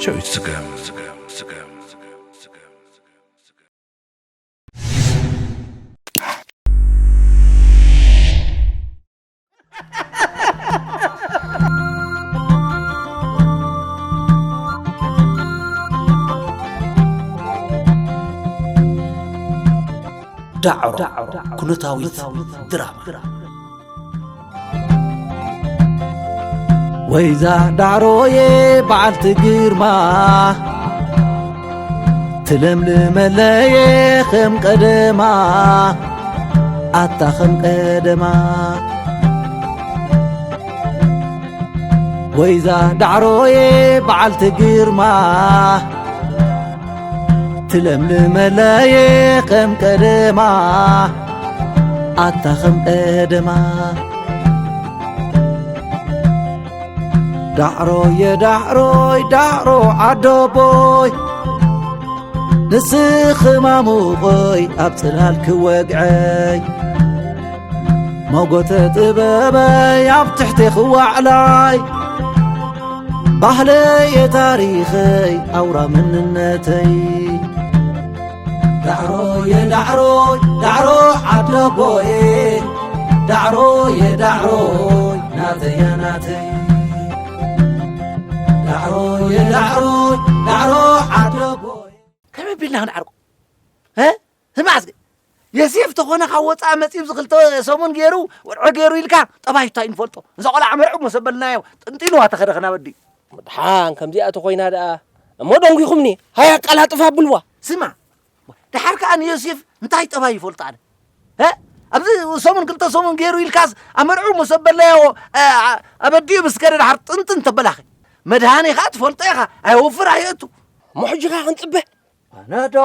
ጨው ይስገም። ዳዕሮ ኩነታዊት ድራማ። ወይዛ ዳዕሮዬ በዓልቲ ግርማ፣ ትለምልመለየ ከም ቀደማ፣ ኣታ ከም ቀደማ። ወይዛ ዳዕሮዬ በዓልቲ ግርማ፣ ትለምልመለየ ከም ቀደማ፣ ኣታ ከም ቀደማ። ዳዕሮየ ዳዕሮይ ዳዕሮ ዓደቦይ፣ ንስኺ ማሙቐይ ኣብ ጽላል ክወግዐይ፣ መጎተ ጥበበይ ኣብ ትሕቲ ክዋዕላይ፣ ባህለየ ታሪኸይ ኣውራ መንነተይ። ዳዕሮየ ዳዕሮይ ዳዕሮ ዓደቦየ፣ ዳዕሮየ ዳዕሮይ ናተያ ናተይ። ዳዕሮየ ዳዕሮይ ዳዕሮ ዓደቦየ። ከመይ ቢልና ክንዓርቆ? እ? ስማዕ እስኪ፣ የሴፍ ተኾነ ካብ ወፃእ መፂኡ ኣብዚ ክልተ ሰሙን ገይሩ፣ ወርሒ ገይሩ ኢልካ ጠባይቱ እንታይ ንፈልጦ? እዛ ቆልዓ መርዑ መሰበልናዮ፣ ጥንጢንዋ ተኸደ ክናበዲ። ድሓን ከምዚኣ ተኾይና ደኣ እሞ ደንጒኹምኒ። ሃያ ኣቀላጥፍ ኣብልዋ። ስማ፣ ድሓር ከኣ ንዮሴፍ እንታይ ጠባይ ይፈልጦ ኣነ? እ? ኣብዚ ሰሙን ክልተ ሰሙን ገይሩ ኢልካስ ኣብ መርዑ መሰበልናዮ፣ እ፣ ኣበዲኡ ምስ ከደ ድሓር ጥንጥን ተበላኸ። መድሃኔ ከኣ ትፈልጦ ኢኻ፣ ኣይወፍር ኣየእቱ። እሞ ሕጂ ኸኣ ክንጽበ? ኣነ ዶ?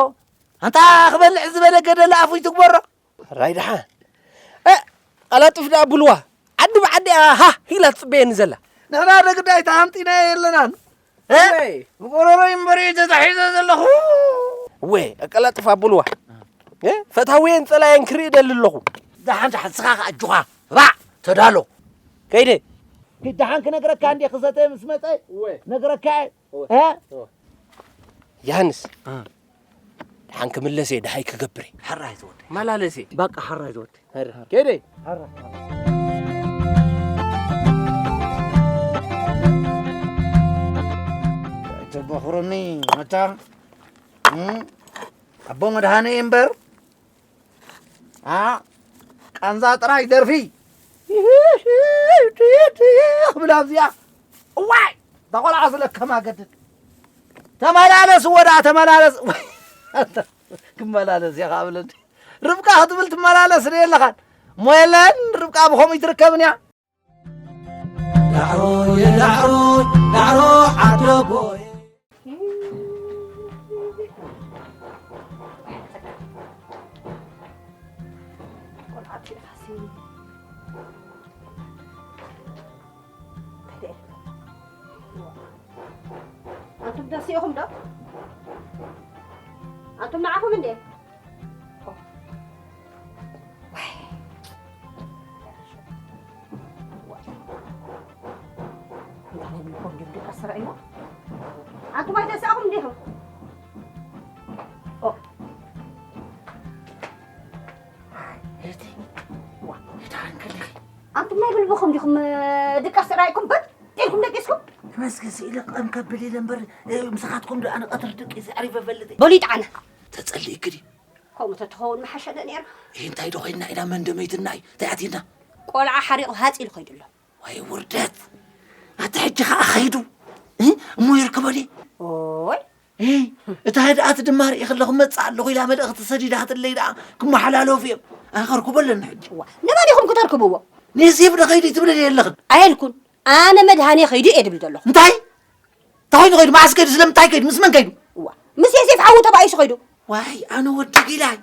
ኣንታ ክበልዕ ዝበለ ገደል ኣፉ ይትግበሮ። ሕራይ ደሓን። እ፣ ቀላጥፍ ደኣ ብልዋ። ዓዲ ብዓዲ እያ ሃ ኢላ ትጽበየኒ ዘላ። ንሕና ዶ ግዳይ ተሃንጢና የለናን። እ? ወይ። ብቆሮሮይ እምበር እየ ተታሒዘ ዘለኹ። ወይ፣ ኣቀላጥፍ ኣብልዋ። እ? ፈታውየን ጸላየን ክርኢ ደሊ ኣለኹ። ደሓን ደሓን፣ ስኻ ከኣ ኣጆኻ። ባዕ፣ ተዳሎ። ከይደ። ኪድ ደሓን ክነግረካ እንዴ ክሰተ ምስ መጸ። ወይ። ነግረካ እየ። ወይ። እ? ወይ። ዮሃንስ። እ። ደሓን ክምለስ እየ፣ ደሃይ ክገብር እየ። ሕራይ ዝወደይ። መላለስ እየ። በቃ ሕራይ ዝወደይ። ሕራይ። ከይደ። ሕራይ። ተበኽሩኒ መታ። እም? ኣቦ መድሃኔ እምበር። ኣ፣ ቃንዛ ጥራይ ደርፊ። ክብል ኣብዚኣ። እዋይ! እታ ቆልዓ ስለከማ ገድድ። ተመላለስ ወዳ፣ ተመላለስ። ክመላለስ እያ ካብ ለዲ። ርብቃ ክትብል ትመላለስ ርየ ኣለኻን። እሞ የለን፣ ርብቃ ብኸምኡ ይትርከብን እያ። ዳዕሮ የዳዕሮ፣ ዳዕሮ ዓደቦ። ቆልዓ ኣጥፊእኻሲ። እንታይ ደኣ? ኣንቱም ደስ ኢኹም ዶ? ኣንቱም ንዓኹም እንዴ? ዋይ። እንታይ ይብልኩም ድም ደቂ ኣስራ እሞ? ኣንቱም ኣይተሳእኹም እንዲኹም? ኦ። ኣይ፣ እህተይ። ዋ፣ እንታይ እንከለኺ? ኣንቱም ናይ ብልብኹም ዲኹም፣ ደቂ ኣስራ ኢኹም በጥ ኢልኩም ደቂስኩም? ተመስገን ስኢለ ቀም ከብል ኢለ እምበር፣ እ፣ ምሳኻትኩም ዶ ኣነ ቀትሪ ደቂሰ ኣዕሪፈ እፈልጥ እየ? በሉ ይጥዓና። ተጸሊእኪ ድዩ? ከምኡ ተትኸውን ምሓሸለ ነይሩ። ይህ እንታይ ዶ ኮይንና ኢና መንደመይትና እዩ? እንታይ ኣቲና? ቆልዓ ሓሪቑ ሃፅ ኢሉ ከይዱ ኣሎ። ወይ ውርደት! ኣቲ ሕጂ ኸኣ ኸይዱ፣ እ? እሞ ይርከበሉ። ኦይ! እ፣ እታ ህድኣት ድማ ርኢ ከለኹ መጽእ ኣለኹ ኢላ መልእኽቲ ሰዲዳትለይ ደኣ ክመሓላለፉ እዮም። ኣነ ከርክቦ ኣለኒ ሕጂ። እዋ፣ ንመን ኢኹም ክተርክብዎ? ንዮሴፍ ዶ ኸይዱ ትብለኒ ኣለኽን? ኣየልኩን። ኣነ መድሃኔ ኸይዱ እየ ድብል ዘለኹ። እንታይ? እንታይ ኮይኑ ኸይዱ? መዓስ ከይዱ? ስለምንታይ ከይዱ? ምስ መን ከይዱ? እዋ፣ ምስ ዮሴፍ ሓዉ ተባኢሱ ኸይዱ። ዋይ፣ ኣነ ወዲ ጊላይ።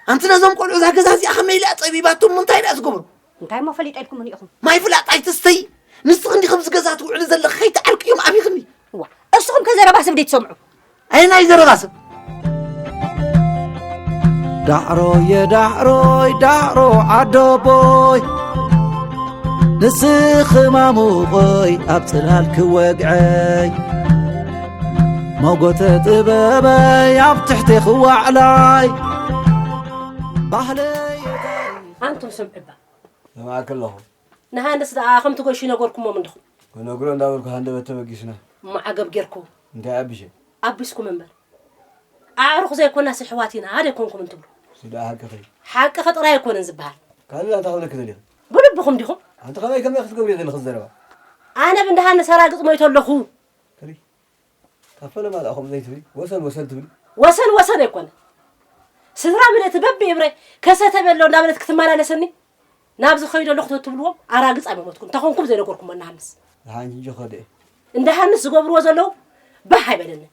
ኣንቲ ነዞም ቆልዑ እዛ ገዛ እዚኣ ኸመይ ኢላ ጸቢባቶም? እንታይ ደኣ ዝገብሩ? እንታይ እሞ ፈሊጠልኩም ምን ኢኹም? ማይ ፍላጥ ኣይትስተይ። ንስኺ እንዲኺ ኣብዚ ገዛ ትውዕሊ ዘለኺ፣ ከይትዓርቅዮም ኣቢኽኒ። እዋ፣ እስኹም ከ ዘረባ ሰብ ደይትሰምዑ? ኣየናይ ዘረባ ሰብ? ዳዕሮየ ዳዕሮይ ዳዕሮ ዓደቦይ፣ ንስኺ ማሙቐይ ኣብ ጽላል ክወግዐይ፣ ሞጎተ ጥበበይ ኣብ ትሕቴኺ ዋዕላይ፣ ባህለይ ኣንቱም ስምዕባ። ሰማዕኪ ኣለኹ። ንሃንደስ ደኣ ከምቲ ጎሽ ይነገርኩሞም እንዲኹም። ክነግሮ እንዳበልኩ ሃንደበት ተበጊስና። እሞ ዓገብ ጌርኩም። እንታይ ኣቢሸ? ኣቢስኩም እምበር። ኣዕሩኽ ዘይኮናስ ኣሕዋት ኢና፣ ኣይኮንኩም እንትብሉ። እሱ ደኣ ሓቅኺ። ሓቅኺ ጥራይ ኣይኮነን ዝበሃል። ካልእ እንታይ ክብለኪ ደሊኺ? ብልብኹም ዲኹም? ኣንቲ ከመይ ከመይ ክትገብሪ ዘለኺ ዘረባ? ኣነ ብእንዳ ሃንደስ ኣራግጽ ሞይተ ኣለኹ። ትሪ። ካብ ፈለማ ደኣ ከምኡ ዘይትብሊ፣ ወሰን ወሰን ትብሊ። ወሰን ወሰን ኣይኮነ። ስድራ ምልእቲ በብእብረ ከሰተ በሎ እንዳበለት ክትመላለሰኒ፣ ናብዚ ኸይዶ ኣለኹ ተትብልዎም ኣራግጽ ኣይመሞትኩን። እንታይ ኮንኩም ዘይነገርኩሞ እንዳ ሃንስ? ደሓን ሕጂ ኸደ እየ። እንዳ ሃንስ ዝገብርዎ ዘለዉ ባህ ኣይበለኒ።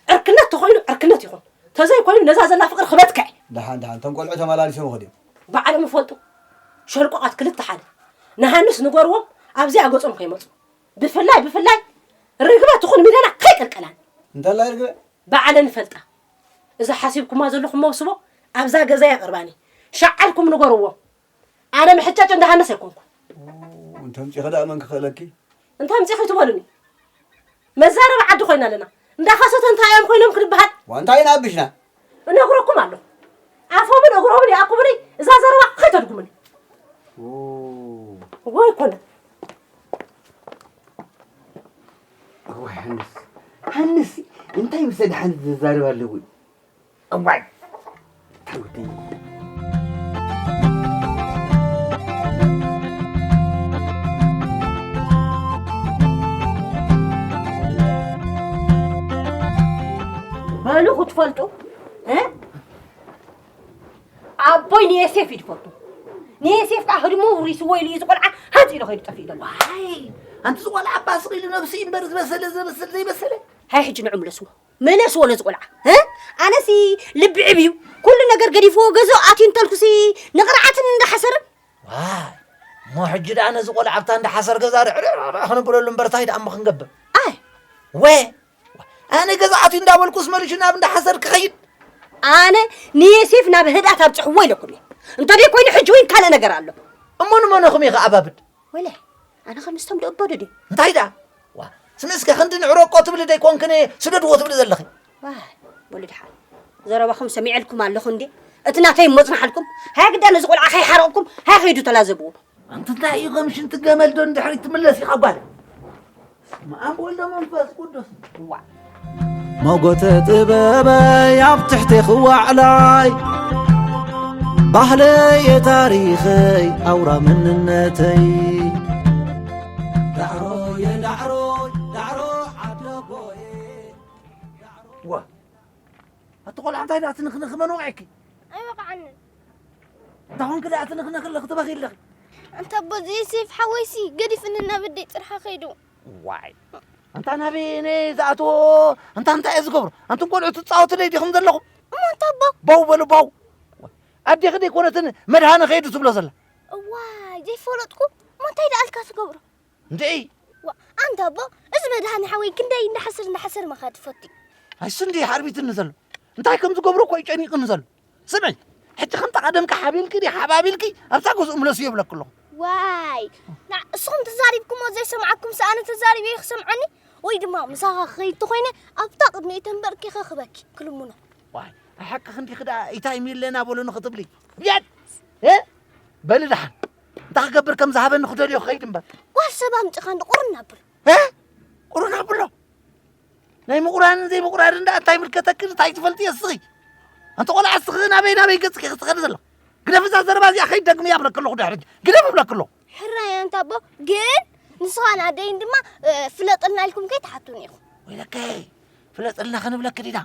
ዕርክነት ተኾይኑ ዕርክነት ይኹን። ተዘይኮይኑ ነዛ ዘላ ፍቕሪ ክበትካ እየ። ደሓን፣ ደሓን፣ እቶም ቆልዑ ተመላሊሶም ይኸዱ እዮም። ባዕሎም ይፈልጡ። ሸልቋቓት ክልተ ሓደ። ንሃንስ ንገርዎም ኣብዚኣ ገጾም ከይመጹ። ብፍላይ፣ ብፍላይ ርግበ ትኹን ሚለና ከይቀልቀላን። እንተላይ ርግበ? ባዕለን ይፈልጣ። እዛ ሓሲብኩማ ዘለኹም መውስቦ ኣብዛ ገዛ የቕርባኒ። ሸዓልኩም ንገርዎ። ኣነ ምሕጫጭ እንዳ ሃንስ ኣይኮንኩ። ኦ፣ እንተምፂኺ ደኣ መን ክኽእለኪ? እንተምፂኺ ትበሉኒ? መዛረቢ ዓዲ ኮይና ኣለና። እንዳ ኸሰተ እንታይ እዮም ኮይኖም ክንበሃል? ዋንታ ኢና ኣቢሽና። እነግረኩም ኣለኹ። ኣፎምን እግሮምን ይኣክቡኒ፣ እዛ ዘረባ ከይተድጉሙኒ። ኦ። ወይ ኮነ። እዋይ፣ ሃንስ፣ ሃንስ፣ እንታይ ምስ ደሓን ዝዛረብ ኣለዎ? እዋይ፣ ተውተይ። በሉ ክትፈልጡ፣ እ? ኣቦይ ንየሴፍ እዩ ዝፈቱ። ንየሴፍ ከዓ ህድሙ ውሪስዎ ኢሉ እዩ፣ እዚ ቆልዓ ሃፅ ኢሉ ከይዱ ጠፊኡ ዘሎ። ዋይ፣ ኣንቲ፣ እዚ ቆልዓ ኣባ ስቕ ኢሉ ነብሱ እዩ እምበር ዝበሰለ፣ ዘበስል ዘይበሰለ። ሃይ፣ ሕጂ ንዑ ምለስዎ። ምለስዎ ነዚ ቆልዓ። እ? ኣነሲ ልቢ ዕብ እዩ። ኩሉ ነገር ገዲፍዎ ገዝኡ ኣትዩ እንተልኩሲ ንቕርዓትን እንዳሓሰርን። ዋይ፣ እሞ ሕጂ ደኣ ነዚ ቆልዓ ኣብታ እንዳሓሰር ገዛ ርዕርዕ ክንብለሉ እምበር ታይ ደኣ እሞ ክንገብር? ኣይ። ወ-፣ ኣነ ገዛ ኣትዩ እንዳበልኩስ መሊሹ ናብ እንዳሓሰር ክኸይድ? ኣነ ንየሴፍ ናብ ህድኣት ኣብጽሕዎ ኢለኩም እየ። እንተደይ ኮይኑ ሕጂ እውን ካልእ ነገር ኣሎ። እሞ ንመነኹም ኢኺ ኣባብድ? ወለ፣ ኣነ ኸ ምስቶም ደኣበዱ ድዩ? እንታይ ደኣ? ዋ፣ ስሚ እስከ ክንዲ ንዕረቆ ትብሊ ደይኮንክን ስደድዎ ትብሊ ዘለኺ? ዋይ፣ በሉ ደሓን። ዘረባኹም ሰሚዐልኩም ኣለኹ እንዴ? እቲ ናተይ እሞ ጽንሓልኩም። ሃያ ግዳ ነዚ ቆልዓ ከይሓረቕኩም፣ ሃያ ከይዱ ተላዘብዎ። ኣንቲ እንታይ እዩ ከም ሽንቲ ገመል ዶ ንድሕሪት ትምለስ ኢኻ ጓል? በስመ ኣብ ወወልድ ወመንፈስ ቅዱስ። ዋ። ሞጎተ ጥበበይ ኣብ ትሕቴኺ ዋዕላይ፣ ባህለየ ታሪኸይ ኣውራ መንነተይ። ዳዕሮየ ዳዕሮ፣ ዳዕሮ ዓደቦየ። ዋ። ኣቲ ቆልዓ እንታይ ደኣ ትንኽንኺ፣ መን ወቒዕኪ? ኣይወቕዓንን። እንታይ ኾንኪ ደኣ ትንኽንኺ ኣለኺ፣ ትበኺ ኣለኺ? ኣንታ ኣቦ፣ እዚ ዮሴፍ ሓወይሲ ገዲፍኒ ናብ ኣደይ ጥርሓ ከይዱ። ዋይ። ኣንታ ናበይ እየ ዝኣትዎ? ኣንታ እንታይ እየ ዝገብሮ? ኣንቱም ቆልዑ ትጻወቱለይ ዲኹም ዘለኹም? እሞ ኣንታ ኣቦ? ባው በሉ፣ ባው። ኣዴኺ ደይኮነትን መድሃኒ ከይዱ ትብሎ ዘላ? እዋይ፣ ዘይፈለጥኩ። እሞ እንታይ ደኣ ኣልካ ትገብሮ? እንድዒ። ዋ፣ ኣንታ ኣቦ፣ እዚ መድሃኒ ሓወይ ክንደይ እንዳሓሰር እንዳሓሰር ምኻድ ዝፈቱ። ኣይሱ እንድዒ ሓርቢትኒ ዘሎ። እንታይ ከም ዝገብሮ እኮ እዩ ጨኒቕኒ ዘሎ። ስምዒ፣ ሕጂ ከምታ ቀደምኪ ሓቢልኪ ድዩ ሓባቢልኪ ኣብታ ገዝኡ ምለስዮ ይብለኪ ኣለኹ። ዋይ፣ ና-፣ እስኹም ተዛሪብኩሞ ዘይሰምዓኩም ሰኣነ ተዛሪበ ክሰምዓኒ? ወይ ድማ ምሳኻ ክኸይድ ተኾይነ ኣብታ ቅድሚኡ ተንበርኪኸ ክበኪ፣ ክልምኖ። ዋይ፣ ኣይ ሓቅኺ እንዲኺ ደኣ ኢታይ ሚለና በሉኒ ክትብሊ። የት? እ? በሊ ደሓን። እንታይ ክገብር ከም ዝሃበኒ ክደልዮ ክኸይድ እምበር። ጓል ሰብ ኣምጺኻ እንዶ ቁርን ኣብሎ። እ? ቁርን ኣብሎ? ናይ ምቑራንን ዘይምቑራንን ደኣ እንታይ ይምልከተኪ? እንታይ ትፈልጢ እስኺ? ኣንቲ ቆልዓ እስኺ ናበይ ናበይ ገጽኪ ክትኸዲ ዘለኺ? ግደፊ እዛ ዘረባ እዚኣ ከይትደግምያ እብለኪ ኣለኹ ድሕሪ ሕጂ። ግደፊ እብለኪ ኣለኹ። ሕራይ ኣንታ ኣቦ፣ ግን ንስኻን ኣደይን ድማ፣ እ፣ ፍለጥልና ኢልኩም ከይትሓቱኒ ኢኹም። ወይለከይ፣ ፍለጥልና ክንብለኪ ዲና?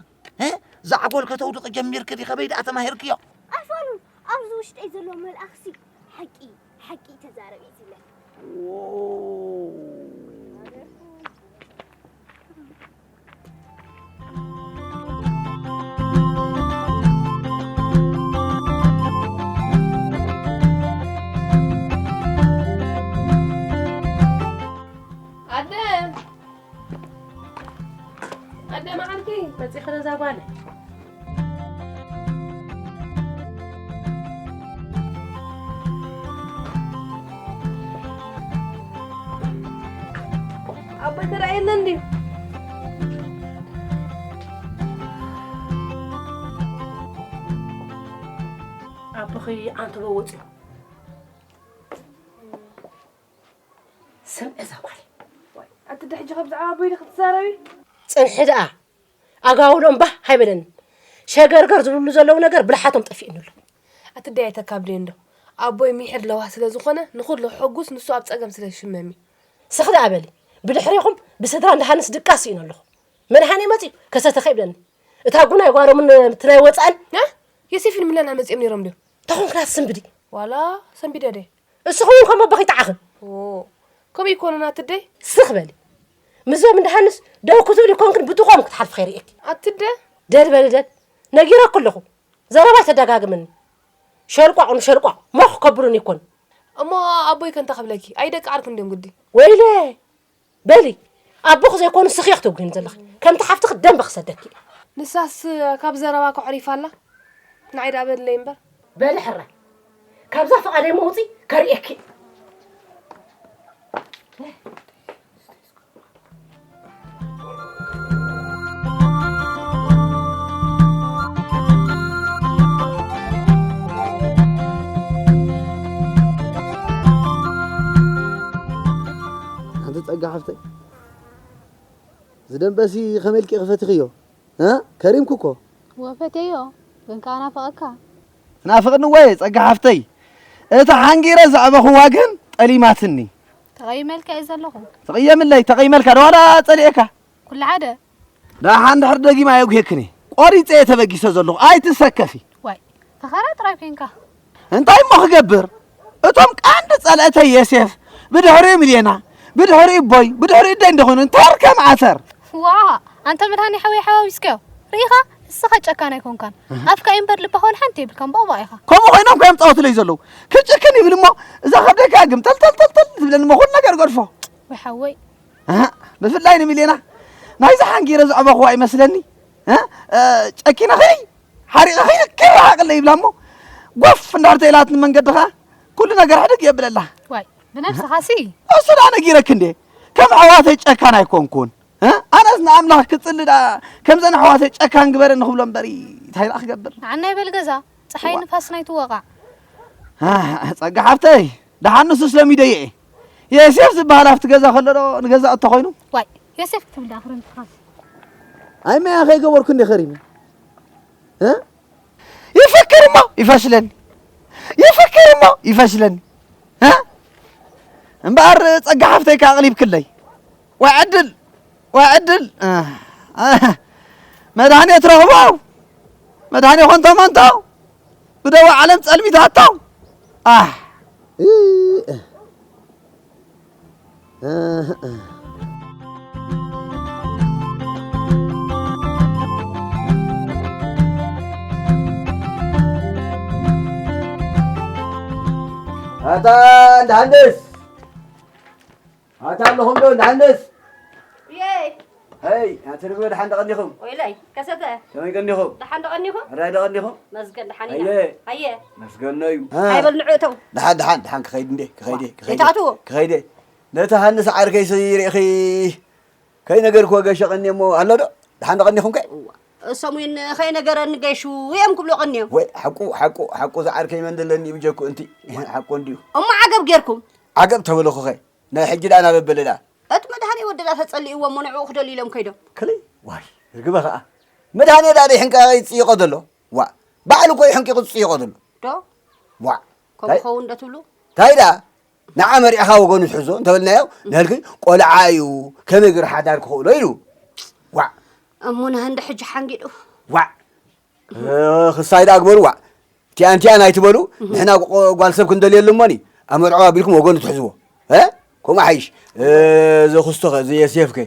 እ? ዛዕጎል ከተውድቂ ጀሚርኪ ዲ ከመይ ደኣ ተማሂርክዮ? ኣይፋሉን፣ ኣብዚ ውሽጠይ ዘሎ መልኣኽሲ ሓቂ፣ ሓቂ ተዛረብ እዩ ዝብለኒ። ኣደ፣ ኣደ መዓልቲ መፂኺ ነዛ ጓል። ኣቦይ ተራእየኒ እንድዩ። ክይ ኣንተ በወጽዮ። ስምዒ እዛ ጓል። ኣቲ ደሕጂ ከም ብዛዕባ ኣቦይ ዲኺ ትዛረቢ? ጽንሒ ደኣ። ኣጋውሎም ባህ ኣይበለንን። ሸገርገር ዝብሉ ዘለዉ ነገር ብልሓቶም ጠፊእኒ ኣሎ። ኣቲ ደይ ኣይተካብድዮ እንዶ። ኣቦይ ሚሒር ለዋህ ስለ ዝኾነ ንኹሉ ሕጉስ ንሱ ኣብ ጸገም ስለ ዝሽመም እዩ። ስኽ ደኣ በሊ። ብድሕሪኹም ብስድራ እንዳሃንስ ድቃስ ስኢነ ኣለኹ። መድሃኔ መጺኡ ከሰተኸ ይብለኒ። እታ ጉናይ ጓሮምን እቲ ናይ ወጻእን እ? የሴፍን ሚለና መጺኦም ነይሮም ድዮም? ተኾንክና ስንብዲ። ዋላ ሰንቢደ ደ? እስኹም እውን ከም ኣቦኺ ይጠዓኽን። ኦ፣ ከምኡ ይኮኑን ኣትደይ? ስኽ በሊ። ምስዞም እንዳሃንስ ደው ክትብል ይኮንክን ብጥቖም ክትሓልፍ ከይርእየኪ። ኣትደ? ደል በሊ ደል። ነጊረኩ ኣለኹ። ዘረባ ተደጋግምኒ። ሸልቋቕ ንሸልቋቕ ሞኽ ከብሉን ይኮን። እሞ ኣቦይ ከንታ ክብለኪ፣ ኣይ ደቂ ዓርኩ እንድዮም ግዲ። ወይለ፣ በሊ፣ ኣቦኺ ዘይኮኑ ስኺ ክትብግን ዘለኺ። ከምቲ ሓፍትኺ ደንበ ክሰደኪ። ንሳስ ካብ ዘረባ ከዕሪፋ ኣላ። ንዓይ ደኣ በለይ እምበር። በሊ ሕራይ፣ ካብዛ ፍቓደይ መውጺ ከርእየኪ። ሓንቲ ጸጋ ሓፍተይ፣ ዝደንበሲ ከመይ ኢልኪ ክፈትኽዮ? እ? ከሪምኩ እኮ። እወ ፈትየዮ፣ ግን ከኣ ናፈቐካ። ትናፍቕኒ ወይ ጸጋ ሓፍተይ? እታ ሓንጊረ ዘዕበኽዋ ግን ጠሊማትኒ። ተቐይመልካ እየ ዘለኹ። ተቐየምለይ፣ ተቐይመልካ ዶ ዋላ ጸሊኤካ? ኩሉ ሓደ። ደሓን እንድሕር ደጊማ ኣየጉሄክን እየ። ቆሪጸ እየ ተበጊሰ ዘለኹ። ኣይትሰከፊ። ዋይ፣ ፈኸራ ጥራይ ኮንካ። እንታይ እሞ ክገብር? እቶም ቀንዲ ጸላእተይ የሴፍ፣ ብድሕሪኡ ሚልዮና፣ ብድሕሪኡ ቦይ፣ ብድሕሪኡ ደይ እንደ ኮይኑ እንተር ከም ዓተር። ዋ፣ ኣንተ መድሃኒ ሓወይ ሓዋዊስካዮ። ርኢኻ? ንስኻ ጨካን ኣይኮንካን። ኣፍካ እዩ እምበር ልብኻ ወላ ሓንቲ የብልካን፣ ቦቕባቕ ኢኻ። ከምኡ ኮይኖም እኮ እዮም ጻወትለይ ዘለዉ። ክጭክን ይብል እሞ፣ እዛ ከብደይ ከኣ ግምጠልጠልጠልጠል ትብለኒ እሞ፣ ኩሉ ነገር ገድፎ። ወይ ሓወይ። ኣሃ፣ ብፍላይ ንሚልዮና፣ ናይዚ ሓንጊረ ዘዕበኽዋ ይመስለኒ። እ? እ፣ ጨኪነኺ፣ ሓሪቐኺ፣ ክርሓቕለይ ይብላ እሞ፣ ጎፍ እንዳርተ ኢላትኒ መንገዲ ኸኣ፣ ኩሉ ነገር ሕድግ የብለላ። ዋይ፣ ብነብስኻሲ? እሱ ደኣ ነጊረኪ እንዴ፣ ከም ኣሕዋተይ ጨካን ኣይኮንኩን። እ? ኣነስ ንኣምላኽ ክጽሊ ደኣ፣ ከምዘን ኣሕዋተይ ጨካን ግበረኒ ክብሎ እምበሪ፣ እንታይ ደኣ ክገብር? ንዓናይ በል ገዛ፣ ጸሓይ ዋ። ንፋስ ናይ ትወቓዕ። ኣህ፣ ጸጋ ሓብተይ፣ ደሓን ንሱስ ለሚደዮ እየ። የሴፍ ዝበሃል ኣብቲ ገዛ ከሎ ዶ ንገዛ እቶ ኮይኑ? ዋይ፣ የሴፍ ክትብል ደኣ ክረምትኻስ። ኣይ መያ ከይገበርኩ እንዴ ከሪመ? እ? ይፍክር እሞ ይፈሽለኒ። ይፍክር እሞ ይፈሽለኒ። እ? እምበኣር ጸጋ ሓፍተይ ከኣ ኣቕሊብክለይ። ዋይ ዕድል፣ ዋይ ዕድል። እ፣ እ፣ መድሃኔ ትረኽቦ። መድሃኔ ኮንቶ መንቶ። ብደዋ ዓለም ጸልሚታቶ። ኣህ። እ፣ እ፣ እ። ኣታ እንዳሃንደስ። ኣታ ኣለኹም ዶ እንዳሃንደስ? የይ። ሄይ፣ ኣቲ ርግበ ደሓን ደቐኒኹም? ወይለይ፣ ከሰተ። ከመይ ቀኒኹም? ደሓን ደቐኒኹም? ኣራይ ደቐኒኹም? መስገን ደሓን ኢና። ኣየ። ኣየ። መስገን እዩ። አ። ኣይበል ንዑ እተው። ደሓን፣ ደሓን፣ ደሓን ክኸይድ እንዴ፣ ክኸይድ እየ፣ ክኸይድ እየ፣ ይትኣትዎ። ክኸይድ እየ። ነቲ ሃንስ ዓርከይሲ ርኢኺ ከይነገርክዎ ገሸ ቀኒ እሞ ኣሎ ዶ? ደሓን ደቐኒኹም ከ? እዋ፣ እሶም እውን ከይነገረኒ ገሹ እዮም ክብሉ ቀንዮም። ወይ፣ ሓቁ፣ ሓቁ፣ ሓቁ ዝዓርከይ መን ዘለኒ ብጀኩ እንቲ። ሓቁ እንድዩ። እሞ ዓገብ ጌርኩም? ዓገብ ተበለኹኸ። ናይ ሕጂ ደኣ ናበበለ ደኣ። እቲ መድሃኔ ወዲ ደኣ ተጸሊእዎ እሞ ንዕኡ ክደልዩ ኢሎም ከይዶም። ክልይ፣ ዋይ፣ ርግበ ኸኣ። መድሃኔ ደኣ ደይ ሕንቃቐ ይጽይቖ ዘሎ። ዋ፣ ባዕሉ እኮ እዩ ሕንቂቑ ዝጽይቖ ዘሎ። ዶ? ዋ። ከምኡ ታይ? ክኸውን ዶ ትብሉ? ታይ ደኣ? ንዓ መሪዕኻ ወገኑ ትሕዞ እንተበልናዮ፣ እም። ንህልኪ ቆልዓ እዩ፣ ከመይ ገይሩ ሓዳር ክኽእሎ ኢሉ። ዋዕ። እሞ ንህንዲ ሕጂ ሓንጊዱ። ዋዕ። እ፣ ክሳይ ደኣ ግበሩ፣ ዋዕ። ቲኣን ቲኣን ኣይትበሉ፣ እም። ንሕና ቆ-፣ ጓል ሰብ ክንደልየሉ እሞኒ፣ ኣብ መርዖ ኣቢልኩም ወገኑ ትሕዝዎ። እ? ከምኡ ሓይሽ። እ፣ እዚ ክስቶኸ፣ እዚ የሴፍከ፣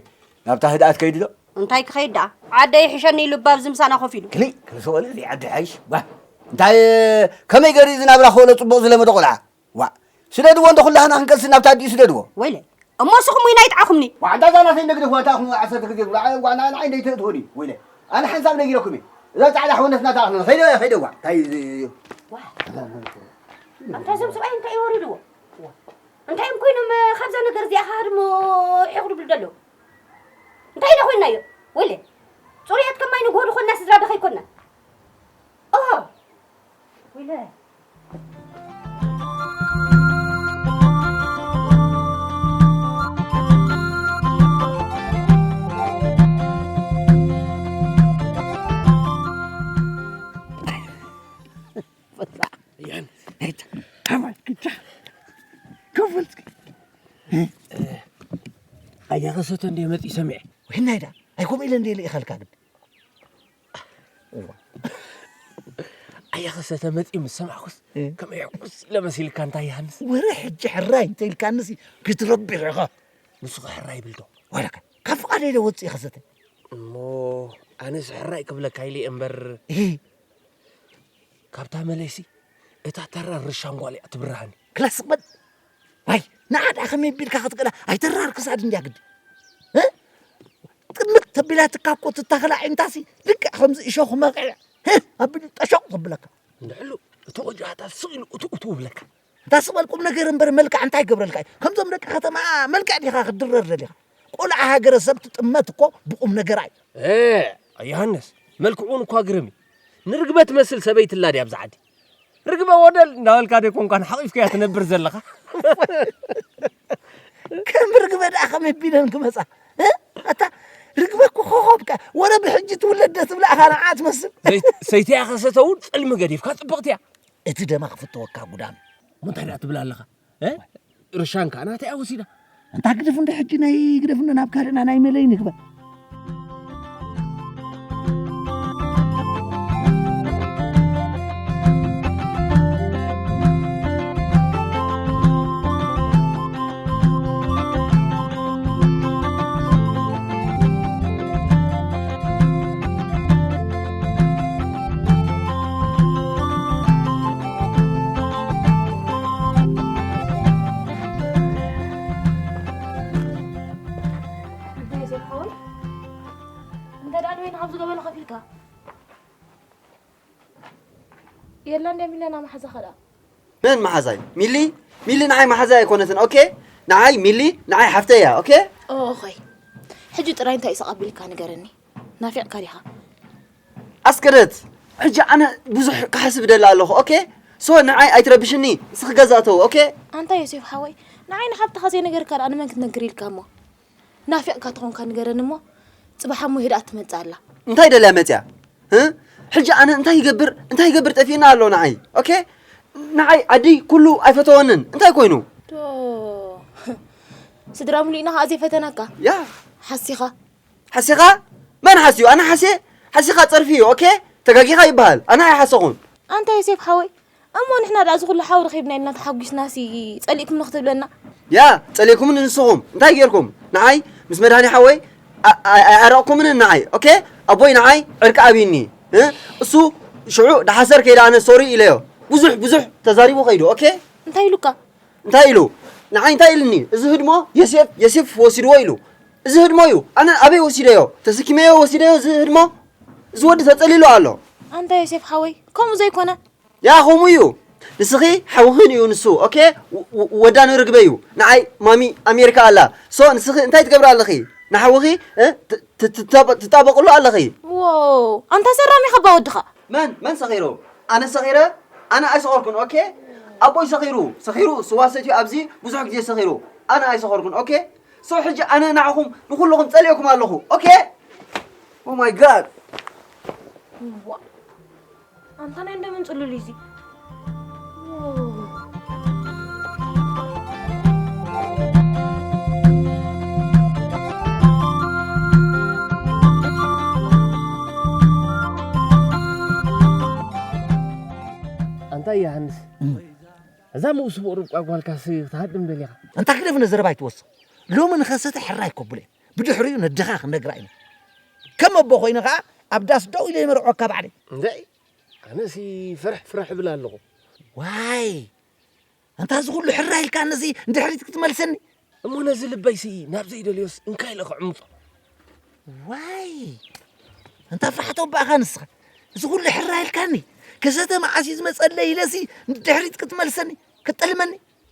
ናብታ ህድኣት ከይዱ ዶ? እንታይ ክኸይድ ደኣ? ዓደይ ይሕሸኒ ኢሉ እባ ኣብዚ ምሳና ኮፍ ኢሉ። ክሊ፣ ክልተ ቆልዑ ዘይዓዲ ሓይሽ። ዋ፣ እንታይ፣ ከመይ ገይሩ እዚ ናብራ ክኸእሎ ጽቡቕ ዝለመደ ቆልዓ? ዋዕ፣ ስደድዎ እንዶ ኩላህና ክንቀስን ናብታ ኣዲኡ ስደድዎ። ወይለ፣ እሞ እስኹም ዊና ይጥዓኹምኒ። ዋዕ፣ እንዳ እዛ ናተይ እንደግደፍዋ፣ እታ ኣኹም ዓሰርተ ግዜ ትብሉ፣ ዓይ፣ ዋዕ፣ ንዓይ እንደይተእትወኒ፣ ወይለ። ኣነ ሓንሳብ ነጊረኩም እየ። እዛ ጻዕዳ ሕወነት ናታ ኣኽለ፣ ኸይደ፣ ኸይደ፣ ዋዕ፣ እንታይ እዩ እዚ? ዋዕ። ኣንታ እዞም ሰብኣይ እንታይ እዩ ወሪድዎ? እንታይ እዮም ኮይኖም፣ እ፣ ካብዛ ነገር እዚኣ ከሃድሙ ሒኹ ድብሉ ደለዉ? እንታይ ኢና ኮይንናዮ? ወይለ፣ ጽሩያት ከማይ ንግሆ ዝኾንና ስድራ ዶ ከይኮንና? ኦሆ! ወይለ። በል እስኪ። ኣያ ከሰተ እንደ መጺ ሰሚዐ። ወይ ናይ ዳ ኣይኮም ኢለ እንደ ልኢኸልካ ግን። እዋ። ኣያ ከሰተ መጺ ምስ ሰማዕኩስ እ። ከመይ ሕጉስ ኢለ መሲልካ እንታይ ይሃንስ? ወረ ሕጂ ሕራይ እንተ ኢልካንሲ ክትረብሕ ኢኻ። ንሱ ከ ሕራይ ይብል ዶ? ወለካ ካብ ፍቓደይ ዶ ወጽእ ከሰተ? እሞ ኣነስ ሕራይ ክብለካ ኢለ እየ እምበር። እሂ። ካብታ መለይሲ እታ ተራ ርሻን ጓል እያ ትብርሃኒ። ክላስ በል። ዋይ፣ ንዓ ደኣ ከመይ ቢልካ ክትክእላ? ኣይተራር ክሳድ እንድያ ግዲ። እ? ጥምት ተቢላትካ እኮ ትታኸላ ዒንታሲ ልክዕ ከምዚ እሾኽ መቕዕ። ህ፣ ኣቢሉ ጠሾቕ ዘብለካ። እንድሕሉ እቲ ቆጃታ ስቕ ኢሉ እቱ እቱ ይብለካ። እታ ስቕ በል ቁም ነገር እምበር መልክዕ እንታይ ይገብረልካ እዩ? ከምዞም ደቂ ከተማ መልክዕ ዲኻ ክትድረር ደሊኻ? ቆልዓ ሃገረ ሰብ ትጥመት እኮ ብቁም ነገር እዩ። እ፣ ዮሃንስ፣ መልክዑን እኳ ግርም እዩ። ንርግበ ትመስል ሰበይቲ ኣላ ድያ ኣብዚ ዓዲ? ርግበ ወደል እንዳበልካ ዶ ኮንካን ሓቒፍካያ ትነብር ዘለኻ? ከም ርግበ ደኣ ከመይ ቢለን ክመጻ? እ? ኣታ ርግበ እኮ ኮኾብካ፣ ወረ ብሕጂ ትውለድ ዶ ትብላ ኢኻ ንዓ ትመስል። ሰይቲ-፣ ሰይትያ ከሰተ እውን ጸልሚ ገዲፍካ ጽብቕቲ እያ። እቲ ደማ ክፍተወካ ጉዳም። እሞ እንታይ ደኣ ትብል ኣለኻ? እ? ርሻን ከኣ ናተይ እያ ወሲዳ። እንታ ግደፉ እንዶ ሕጂ ናይ ግደፉ እንዶ ናብ ካልእና ናይ መለይ ንግበር። እንተ ደኣ ንበይንኻ ኣብዚ ገበሎ ከፊልካ። የላ እንደ ሚለና መሓዛኻ ደኣ። መን መሓዛይ? ሚሊ? ሚሊ ንዓይ መሓዛይ ኣይኮነትን፣ ኦኬ? ንዓይ ሚሊ፣ ንዓይ ሓፍተይ እያ፣ ኦኬ? ኦ፣ ኦኸይ። ሕጂ ጥራይ እንታይ እዩ ሰቕ ኣቢልካ ንገረኒ። ናፊቕካ ዲኻ? ኣስገደት፣ ሕጂ ኣነ ብዙሕ ክሓስብ ደሊ ኣለኹ፣ ኦኬ? ሶ ንዓይ ኣይትረብሽኒ፣ ንስኺ ገዛ እተው፣ ኦኬ? ኣንታ ዮሴፍ ሓወይ፣ ንዓይ ንሓብትኻ ዘይነገርካ ደኣ ንመን ክትነግር ኢልካ እሞ? ናፊቕካ ተኾንካ ንገረኒ እሞ፣ ጽባሕ እሞ ሄዳ ትመጽእ ኣላ። እንታይ ደልያ መጽያ? እ? ሕጂ ኣነ እንታይ ይገብር፣ እንታይ ይገብር ጠፊእና ኣሎ ንዓይ፣ ኦኬ? ንዓይ ዓዲ ኩሉ ኣይፈተወንን፣ እንታይ ኮይኑ? ዶ፣ ስድራ ሙሉእና ከኣ ዘይፈተናካ? ያ። ሓሲኻ? ሓሲኻ? መን ሓስዩ? ኣነ ሓስየ? ሓሲኻ ጸርፊ እዩ፣ ኦኬ? ተጋጊኻ ይበሃል። ኣነ ኣይሓሰኹን። ኣንታ ዮሴፍ ሓወይ፣ እሞ ንሕና ደኣ እዚ ኩሉ ሓው ረኺብና ኢልና ተሓጒስናሲ ጸሊእኩምኒ ክትብለና? ያ፣ ጸሊእኩምኒ ንስኹም። እንታይ ጌርኩም? ንዓይ ምስ መድሃኒ ሓወይ ኣ-፣ ኣ-፣ ኣይዓረቕኩምንን ንዓይ፣ ኦኬ? ኣቦይ ንዓይ ዕርቂ ኣብዩኒ። እ? እሱ ሽዑ ደሓሰር ከይደ ኣነ ሶሪ ኢለዮ። ብዙሕ፣ ብዙሕ ተዛሪቡ ከይዱ፣ ኦኬ? እንታይ ኢሉካ? እንታይ ኢሉ? ንዓይ እንታይ ኢልኒ? እዚ ህድሞ የሴፍ፣ የሴፍ ወሲድዎ ኢሉ። እዚ ህድሞ እዩ። ኣነ ኣበይ ወሲደዮ? ተሰኪመዮ ወሲደዮ እዚ ህድሞ? እዚ ወዲ ተጸሊሉ ኣሎ። ኣንታ ዮሴፍ ሓወይ፣ ከምኡ ዘይኮነ። ያ፣ ከምኡ እዩ። ንስኺ ሓውኽን እዩ ንሱ፣ ኦኬ? ወ-፣ ወ-፣ ወዳ ንርግበ እዩ። ንዓይ ማሚ ኣሜሪካ ኣላ። ሶ ንስኺ እንታይ ትገብሪ ኣለኺ? ንሓውኺ፣ እ፣ ት-፣ ት-፣ ትጣበ-፣ ትጣበቕሉ ኣለኺ። ዎ፣ ኣንታ ሰራሚ ኸባ ወድኻ። መን? መን ሰኺሩ? ኣነ ሰኺረ? ኣነ ኣይሰኸርኩን፣ ኦኬ? ኣቦይ ሰኺሩ፣ ሰኺሩ፣ ስዋ ሰትዩ ኣብዚ ብዙሕ ግዜ ሰኺሩ። ኣነ ኣይሰኸርኩን፣ ኦኬ? ሶ ሕጂ ኣነ ንዓኹም ንኹልኹም ጸሊኤኩም ኣለኹ፣ ኦኬ? Oh my God። ዋ፣ ኣንታ ናይ እንደምን ጽሉል እዩ እዚ? ኣንታ ዮሃንስ፣ እም። እዛ ምኡስ ፍቕሪ እኳ ጓልካሲ ክትሃድም ደሊኻ? ኣንታ ግደፍ፣ ነዘረባ ኣይትወስኽ። ሎሚ ንኸሰተ ሕራይ ከብሎ እየ። ብድሕሪኡ ነደኻ ክነግራ ኢና። ከም ኣቦ ኮይነ ኸኣ ኣብ ዳስ ደው ኢለ ይመርዖካ ባዕለይ። እንደይ፣ ኣነሲ ፍርሕ ፍርሕ እብል ኣለኹ። ዋይ፣ ኣንታ እዚ ኩሉ ሕራይ ኢልካ ነዚ ንድሕሪት ክትመልሰኒ? እሞ ነዚ ልበይሲ ናብ ዘይደልዮስ እንካ ኢለ ክዕምጾ? ዋይ፣ ኣንታ ፍራሕቶ እባእኻ ንስኻ። እዚ ኩሉ ሕራይ ኢልካኒ፣ ከሰተ መዓስ እዩ ዝመጸለይ ኢለሲ ንድሕሪት ክትመልሰኒ፣ ክትጠልመኒ?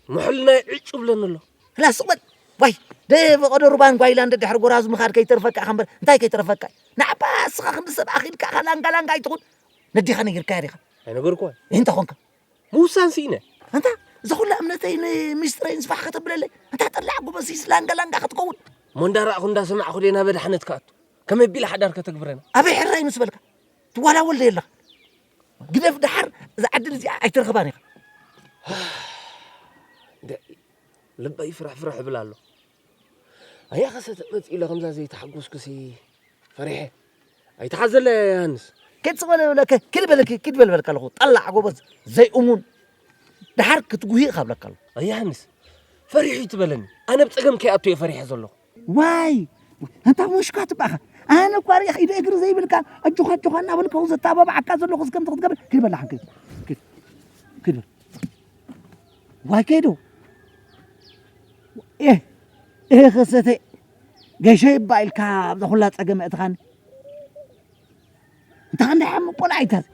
ምሕልናይ ዕጭ ብለኒ ኣሎ። ላ ስቕ በል። ዋይ፣ ደይ ፈቐዶ ሩባን ጓይላን ደድሕሪ ጎራዙ ምኻድ ከይተርፈካ ኢኻ እምበር፣ እንታይ ከይተረፈካ? ንዓባ እስኻ ክንዲ ሰብ ኣኺልካ ኢኻ ላንጋ ላንጋ ኣይትኹን። ነዲኻ ነጊርካያ ዲኻ? ኣይነገርኩዋን። እንተ ኾንካ? ምውሳን ስኢነ። ኣንታ፣ እዚ ኹላ እምነተይ ንሚስጥረይ ንስፋሕ ከተብለለይ፣ ኣንታ ጠላዕ ጉበዝስ ላንጋ ላንጋ ክትከውን። እሞ እንዳረኣኹ እንዳሰማዕኹ ደይ ናብ ኣድሓነት ክኣቱ? ከመይ ኣቢለ ሓዳር ከተግብረና? ኣበይ ሕራይ ምስ በልካ? ትዋላወል ዶ የለኻ? ግደፍ ደሓር፣ እዛ ዕድል እዚኣ ኣይትረኽባን ኢኻ። ደ-፣ ልበይ ፍርሕ ፍርሕ ይብል ኣሎ። ኣያ ከሰተ መጽእ ኢለ ከምዛ ዘይተሓጎስኩሲ ፈሪሐ። ኣይተሓዘለ ዮሃንስ። ኪድ ስቕ በል እብለከ፣ ኪድ በለኪ፣ ኪድ በል በልካ ኣለኹ። ጠላዕ ጎበዝ፣ ዘይእሙን። ደሓር ክትጉሂ እኻ ብለካ ኣለኹ። ኣያ ዮሃንስ፣ ፈሪሑ እዩ ትበለኒ። ኣነ ብጸገም ከይኣቱ እየ ፈሪሐ ዘለኹ። ዋይ፣ ኣንታ ሙሽኳ ትባኻ። ኣነ እኳ ሪእኻ ኢደ እግሪ ዘይብልካ፣ ኣጆኻ፣ ኣጆኻ እናበልካ ዘተባብዓካ ዘለኹ እስከምቲ ክትገብር፣ ኪድ በል ሓንከይ። ኪድ፣ ኪድ በል። ዋይ ከይዱ። ኤህ፣ ኤህ ከሰተ፣ ገሸ ይባ ኢልካ ኣብዛ ኩላ ጸገም እትኻኒ። እንታ ክንደይ ሓምቕ ቆልዓ እዩ ታዚ።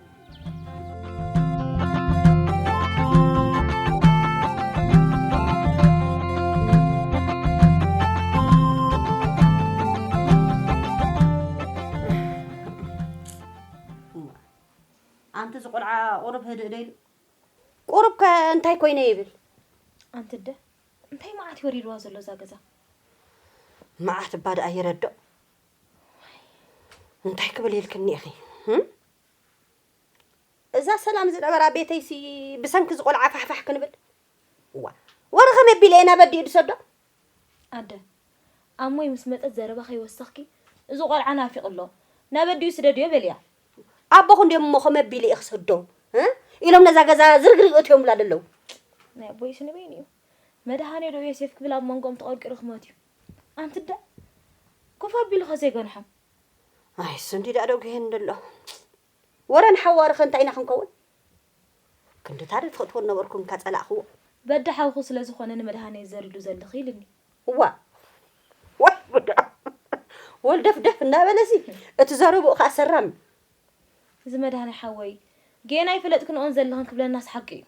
ኣንቲ እዚ ቆልዓ ቁሩብ ህድእ ዶ ኢሉ? ቁሩብ ከ እንታይ ኮይነ ይብል? ኣንቲ ኣደ፣ እንታይ መዓት እዩ ወሪድዋ ዘሎ እዛ ገዛ? መዓት እባ ደኣ ይረድኦ። እንታይ ክብል ኢልክኒ ኢኺ? ህም? እዛ ሰላም ዝነበራ ቤተይሲ ብሰንኪ ዝቖልዓ ፋሕፋሕ ክንብል? እዋ፣ ወረ ከመይ ኣቢለ እየ ናብ ኣዲኡ ዝሰዶ? ኣደ፣ ኣሞይ ምስ መጸት ዘረባ ከይወሰኽኪ፣ እዚ ቆልዓ ናፊቑ ኣሎ፣ ናብ ኣዲኡ ስደድዮ በልያ። ኣቦኹ እንድዮም እሞ ከመይ ኣቢለ እየ ክሰዶ? እ? ኢሎም ነዛ ገዛ ዝርግርግ እትዮምላ ዘለዉ። ናይ ኣቦይስ ንበይኑ እዩ። መድሃኔ ዶ ዮሴፍ ክብል ኣብ መንጎኦም ተቐርቂሩ ክሞት እዩ። ኣንቲ ኣደ፣ ኮፍ ኣቢሉ ከ ዘይገንሖም? ኣይ፣ እሱ እንዲ ደኣ ዶ ገሄን ደሎ። ወረ ንሓዋሩ ከ እንታይ ኢና ክንከውን? ክንድታ ዶ ትፈትዎ ነበርኩም እካ ጸላእኽዎ? በዲ ሓውኹ ስለ ዝኾነ ንመድሃኔ ዘርዱ ዘለኺ ኢልኒ። እዋ። ወይ ጉዳ። ወልደፍደፍ እናበለሲ፣ እቲ ዘረብኡ ከኣ ሰራም። እዚ መድሃኔ ሓወይ፣ ጌና ኣይፈለጥክንኦን ዘለኽን ክብለናስ ሓቂ እዩ።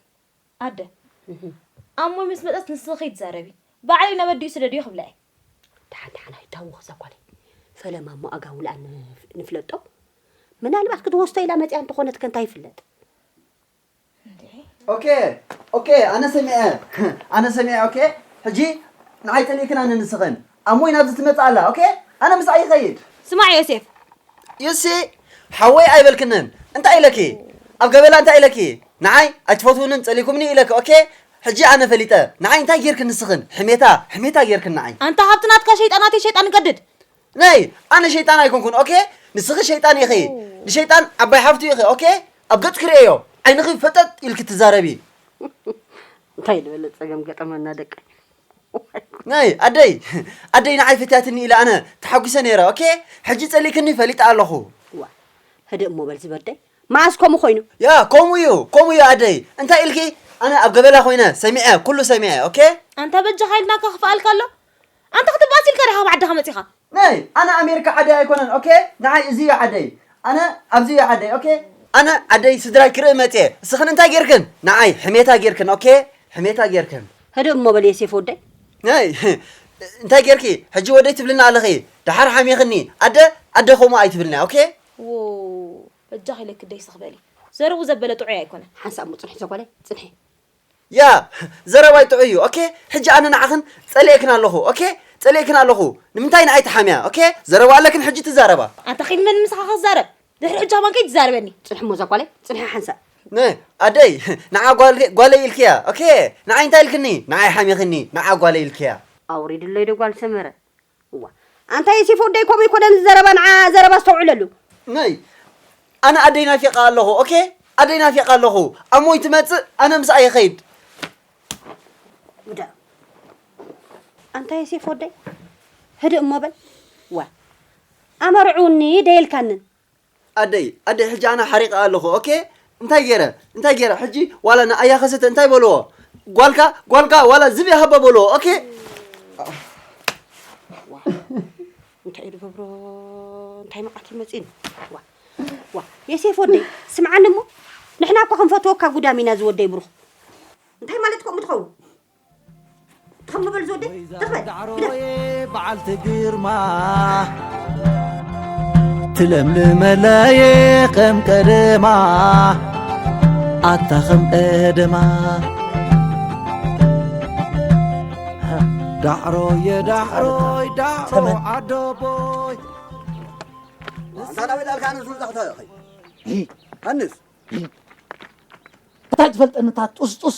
ኣደ፣ እህ። ኣሞይ ምስ መጸት ንስኺ ከይትዛረቢ፣ ባዕለይ ናብ ኣዲኡ ስደድዮ ክብላ እየ። ደሓን፣ ደሓን፣ ኣይታወኽ እዛ ጓለይ። ፈለማ እሞ ኣጋውልኣ ንፍ-፣ ንፍለጦ። ምናልባት ክትወስዶ ኢላ መጺኣ እንተኾነት ከ እንታይ ይፍለጥ? እንዴ? ኦኬ፣ ኦኬ፣ ኣነ ሰሚዐ። ኣነ ሰሚዐ፣ ኦኬ። ሕጂ ንዓይ ጸሊእክን ኣነ ንስኽን። ኣሞይ ናብዚ ትመጽእ ኣላ፣ ኦኬ? ኣነ ምስኣ ይኸይድ። ስማዕ ዮሴፍ። ዮሴ፣ ሓወይ ኣይበልክንን። እንታይ ኢለኪ? ኣብ ገበላ እንታይ ኢለኪ? ንዓይ ኣይትፈትውንን ጸሊእኩምኒ ኢለኪ፣ ኦኬ? ሕጂ ኣነ ፈሊጠ። ንዓይ እንታይ ጌርክ ንስኽን? ሕሜታ፣ ሕሜታ ጌርክን ንዓይ። ኣንታ ሃብቲ ናትካ ሸይጣናት ሸይጣን ገድድ። ነይ፣ ኣነ ሸይጣን ኣይኮንኩን፣ ኦኬ? ንስኺ ሸይጣን ኢኺ። ንሸይጣን ዓባይ ሓፍቱ ኢኺ፣ ኦኬ? ኣብ ገጽ ክርእዮ፣ ዓይንኺ ፈጠጥ ኢልኪ ትዛረቢ። እንታይ ዝበለ ጸገም ገጠመና ደቀይ። ነይ፣ ኣደይ፣ ኣደይ ንዓይ ፈትያትኒ ኢለ ኣነ ተሓጒሰ ነይረ፣ ኦኬ? ሕጂ ጸሊእክኒ ፈሊጠ ኣለኹ። ዋ፣ ህድእ እሞ በል ዝበደይ። መዓስ ከምኡ ኮይኑ? ያ፣ ከምኡ እዩ፣ ከምኡ እዩ ኣደይ። እንታይ ኢልኪ? ኣነ ኣብ ገበላ ኮይነ ሰሚዐ፣ ኩሉ ሰሚዐ፣ ኦኬ? ኣንታ በጃኻ ኢልናካ ክፍኣልካ ኣሎ? ኣንታ ክትብኣስ ኢልካ ዲኻ ካብ ዓድኻ መጺኻ? ነይ፣ ኣነ ኣሜሪካ ዓደይ ኣይኮነን፣ ኦኬ? ንዓይ እዚ እዩ ዓደይ። ኣነ ኣብዚ እዩ ዓደይ፣ ኦኬ? ኣነ ዓደይ ስድራይ ክርኢ መጽየ። እስኽን እንታይ ጌርክን? ንዓይ ሕሜታ ጌርክን፣ ኦኬ? ሕሜታ ጌርክን። ህድእ እሞ በል የሴፍ ወደይ። ነይ፣ እንታይ ጌርኪ? ሕጂ ወደይ ትብልና ኣለኺ? ደሓር ሓሚኽኒ። ኣደ፣ ኣደ ከምኡ ኣይትብልና፣ ኦኬ? ዎ፣ በጃኺ ኢለኪ ደይ ስኽ በሊ። ዘረቡ ዘበለ ጥዑይ ኣይኮነን። ሓንሳእ እሞ ጽንሒ ዘጓለይ፣ ጽንሒ። ያ፣ ዘረባይ ጥዑይ እዩ። ኦኬ፣ ሕጂ ኣነ ንዓኽን ጸሊኤክን ኣለኹ። ኦኬ፣ ጸሊኤክን ኣለኹ። ንምንታይ ንዓይ ትሓምያ? ኦኬ፣ ዘረባ ኣለክን ሕጂ ትዛረባ። ኣንታ ኺድ መን ምሳኻ ክዛረብ? ድሕሪ ሕጂ ከማን ከይትዛረበኒ። ጽንሒ እሞ እዛ ጓለይ፣ ጽንሒ ሓንሳእ። ነ፣ ኣደይ፣ ንዓ ጓል-፣ ጓለይ ኢልክያ። ኦኬ፣ ንዓይ እንታይ ኢልክኒ? ንዓይ ሓሚኽኒ፣ ንዓ ጓለይ ኢልክያ። ኣውሪድለይ ዶ ጓል ሰመረ? እዋ። ኣንታ የሴፍ ወደይ ከምኡ ኣይኮነን ዘረባ፣ ንዓ ዘረባ ኣስተውዕለሉ። ነይ፣ ኣነ ኣደይ ናፊቐ ኣለኹ፣ ኦኬ? ኣደይ ናፊቐ ኣለኹ። ኣሞይ ትመጽእ፣ ኣነ ምስኣ ይኸይድ። ውዳ። ኣንታ የሴፍ ወደይ፣ ህድእ እሞ በል። ዋ። ኣመርዕውኒ ደየልካንን። ኣደይ፣ ኣደይ፣ ሕጂ ኣነ ሓሪቐ ኣለኹ፣ ኦኬ? እንታይ ገይረ? እንታይ ገይረ? ሕጂ ዋላ ንኣያ ከሰተ እንታይ በልዎ? ጓልካ፣ ጓልካ ዋላ ዝብኢ ሃባ በልዎ፣ ኦኬ? እንታይ እዩ ዝገብሮ? እንታይ መዓት እዩ መጺእኒ? ዋ፣ ዋ፣ የሴፍ ወደይ፣ ስምዓኒ እሞ፣ ንሕና እኮ ክንፈትወካ ጉዳም ኢና ዝወደይ ብሩኽ። እንታይ ማለት ከምኡ ትኸውን? ትኸም ንበል ዝወደይ፣ ትኽበል፣ ግደፍ። በዓልቲ ግርማ ትለምልመለየ ከም ቀደማ፣ ኣታ ከም ቀደማ። ዳዕሮየ ዳዕሮይ ዳዕሮ ተመን። ዓዶቦይ። ኣንታ ናበይ ዳልካ ኣነ ዙር ዛኽታ ኢኺ? ኣንስ? እንታይ ትፈልጠኒ እታ ጡስጡስ?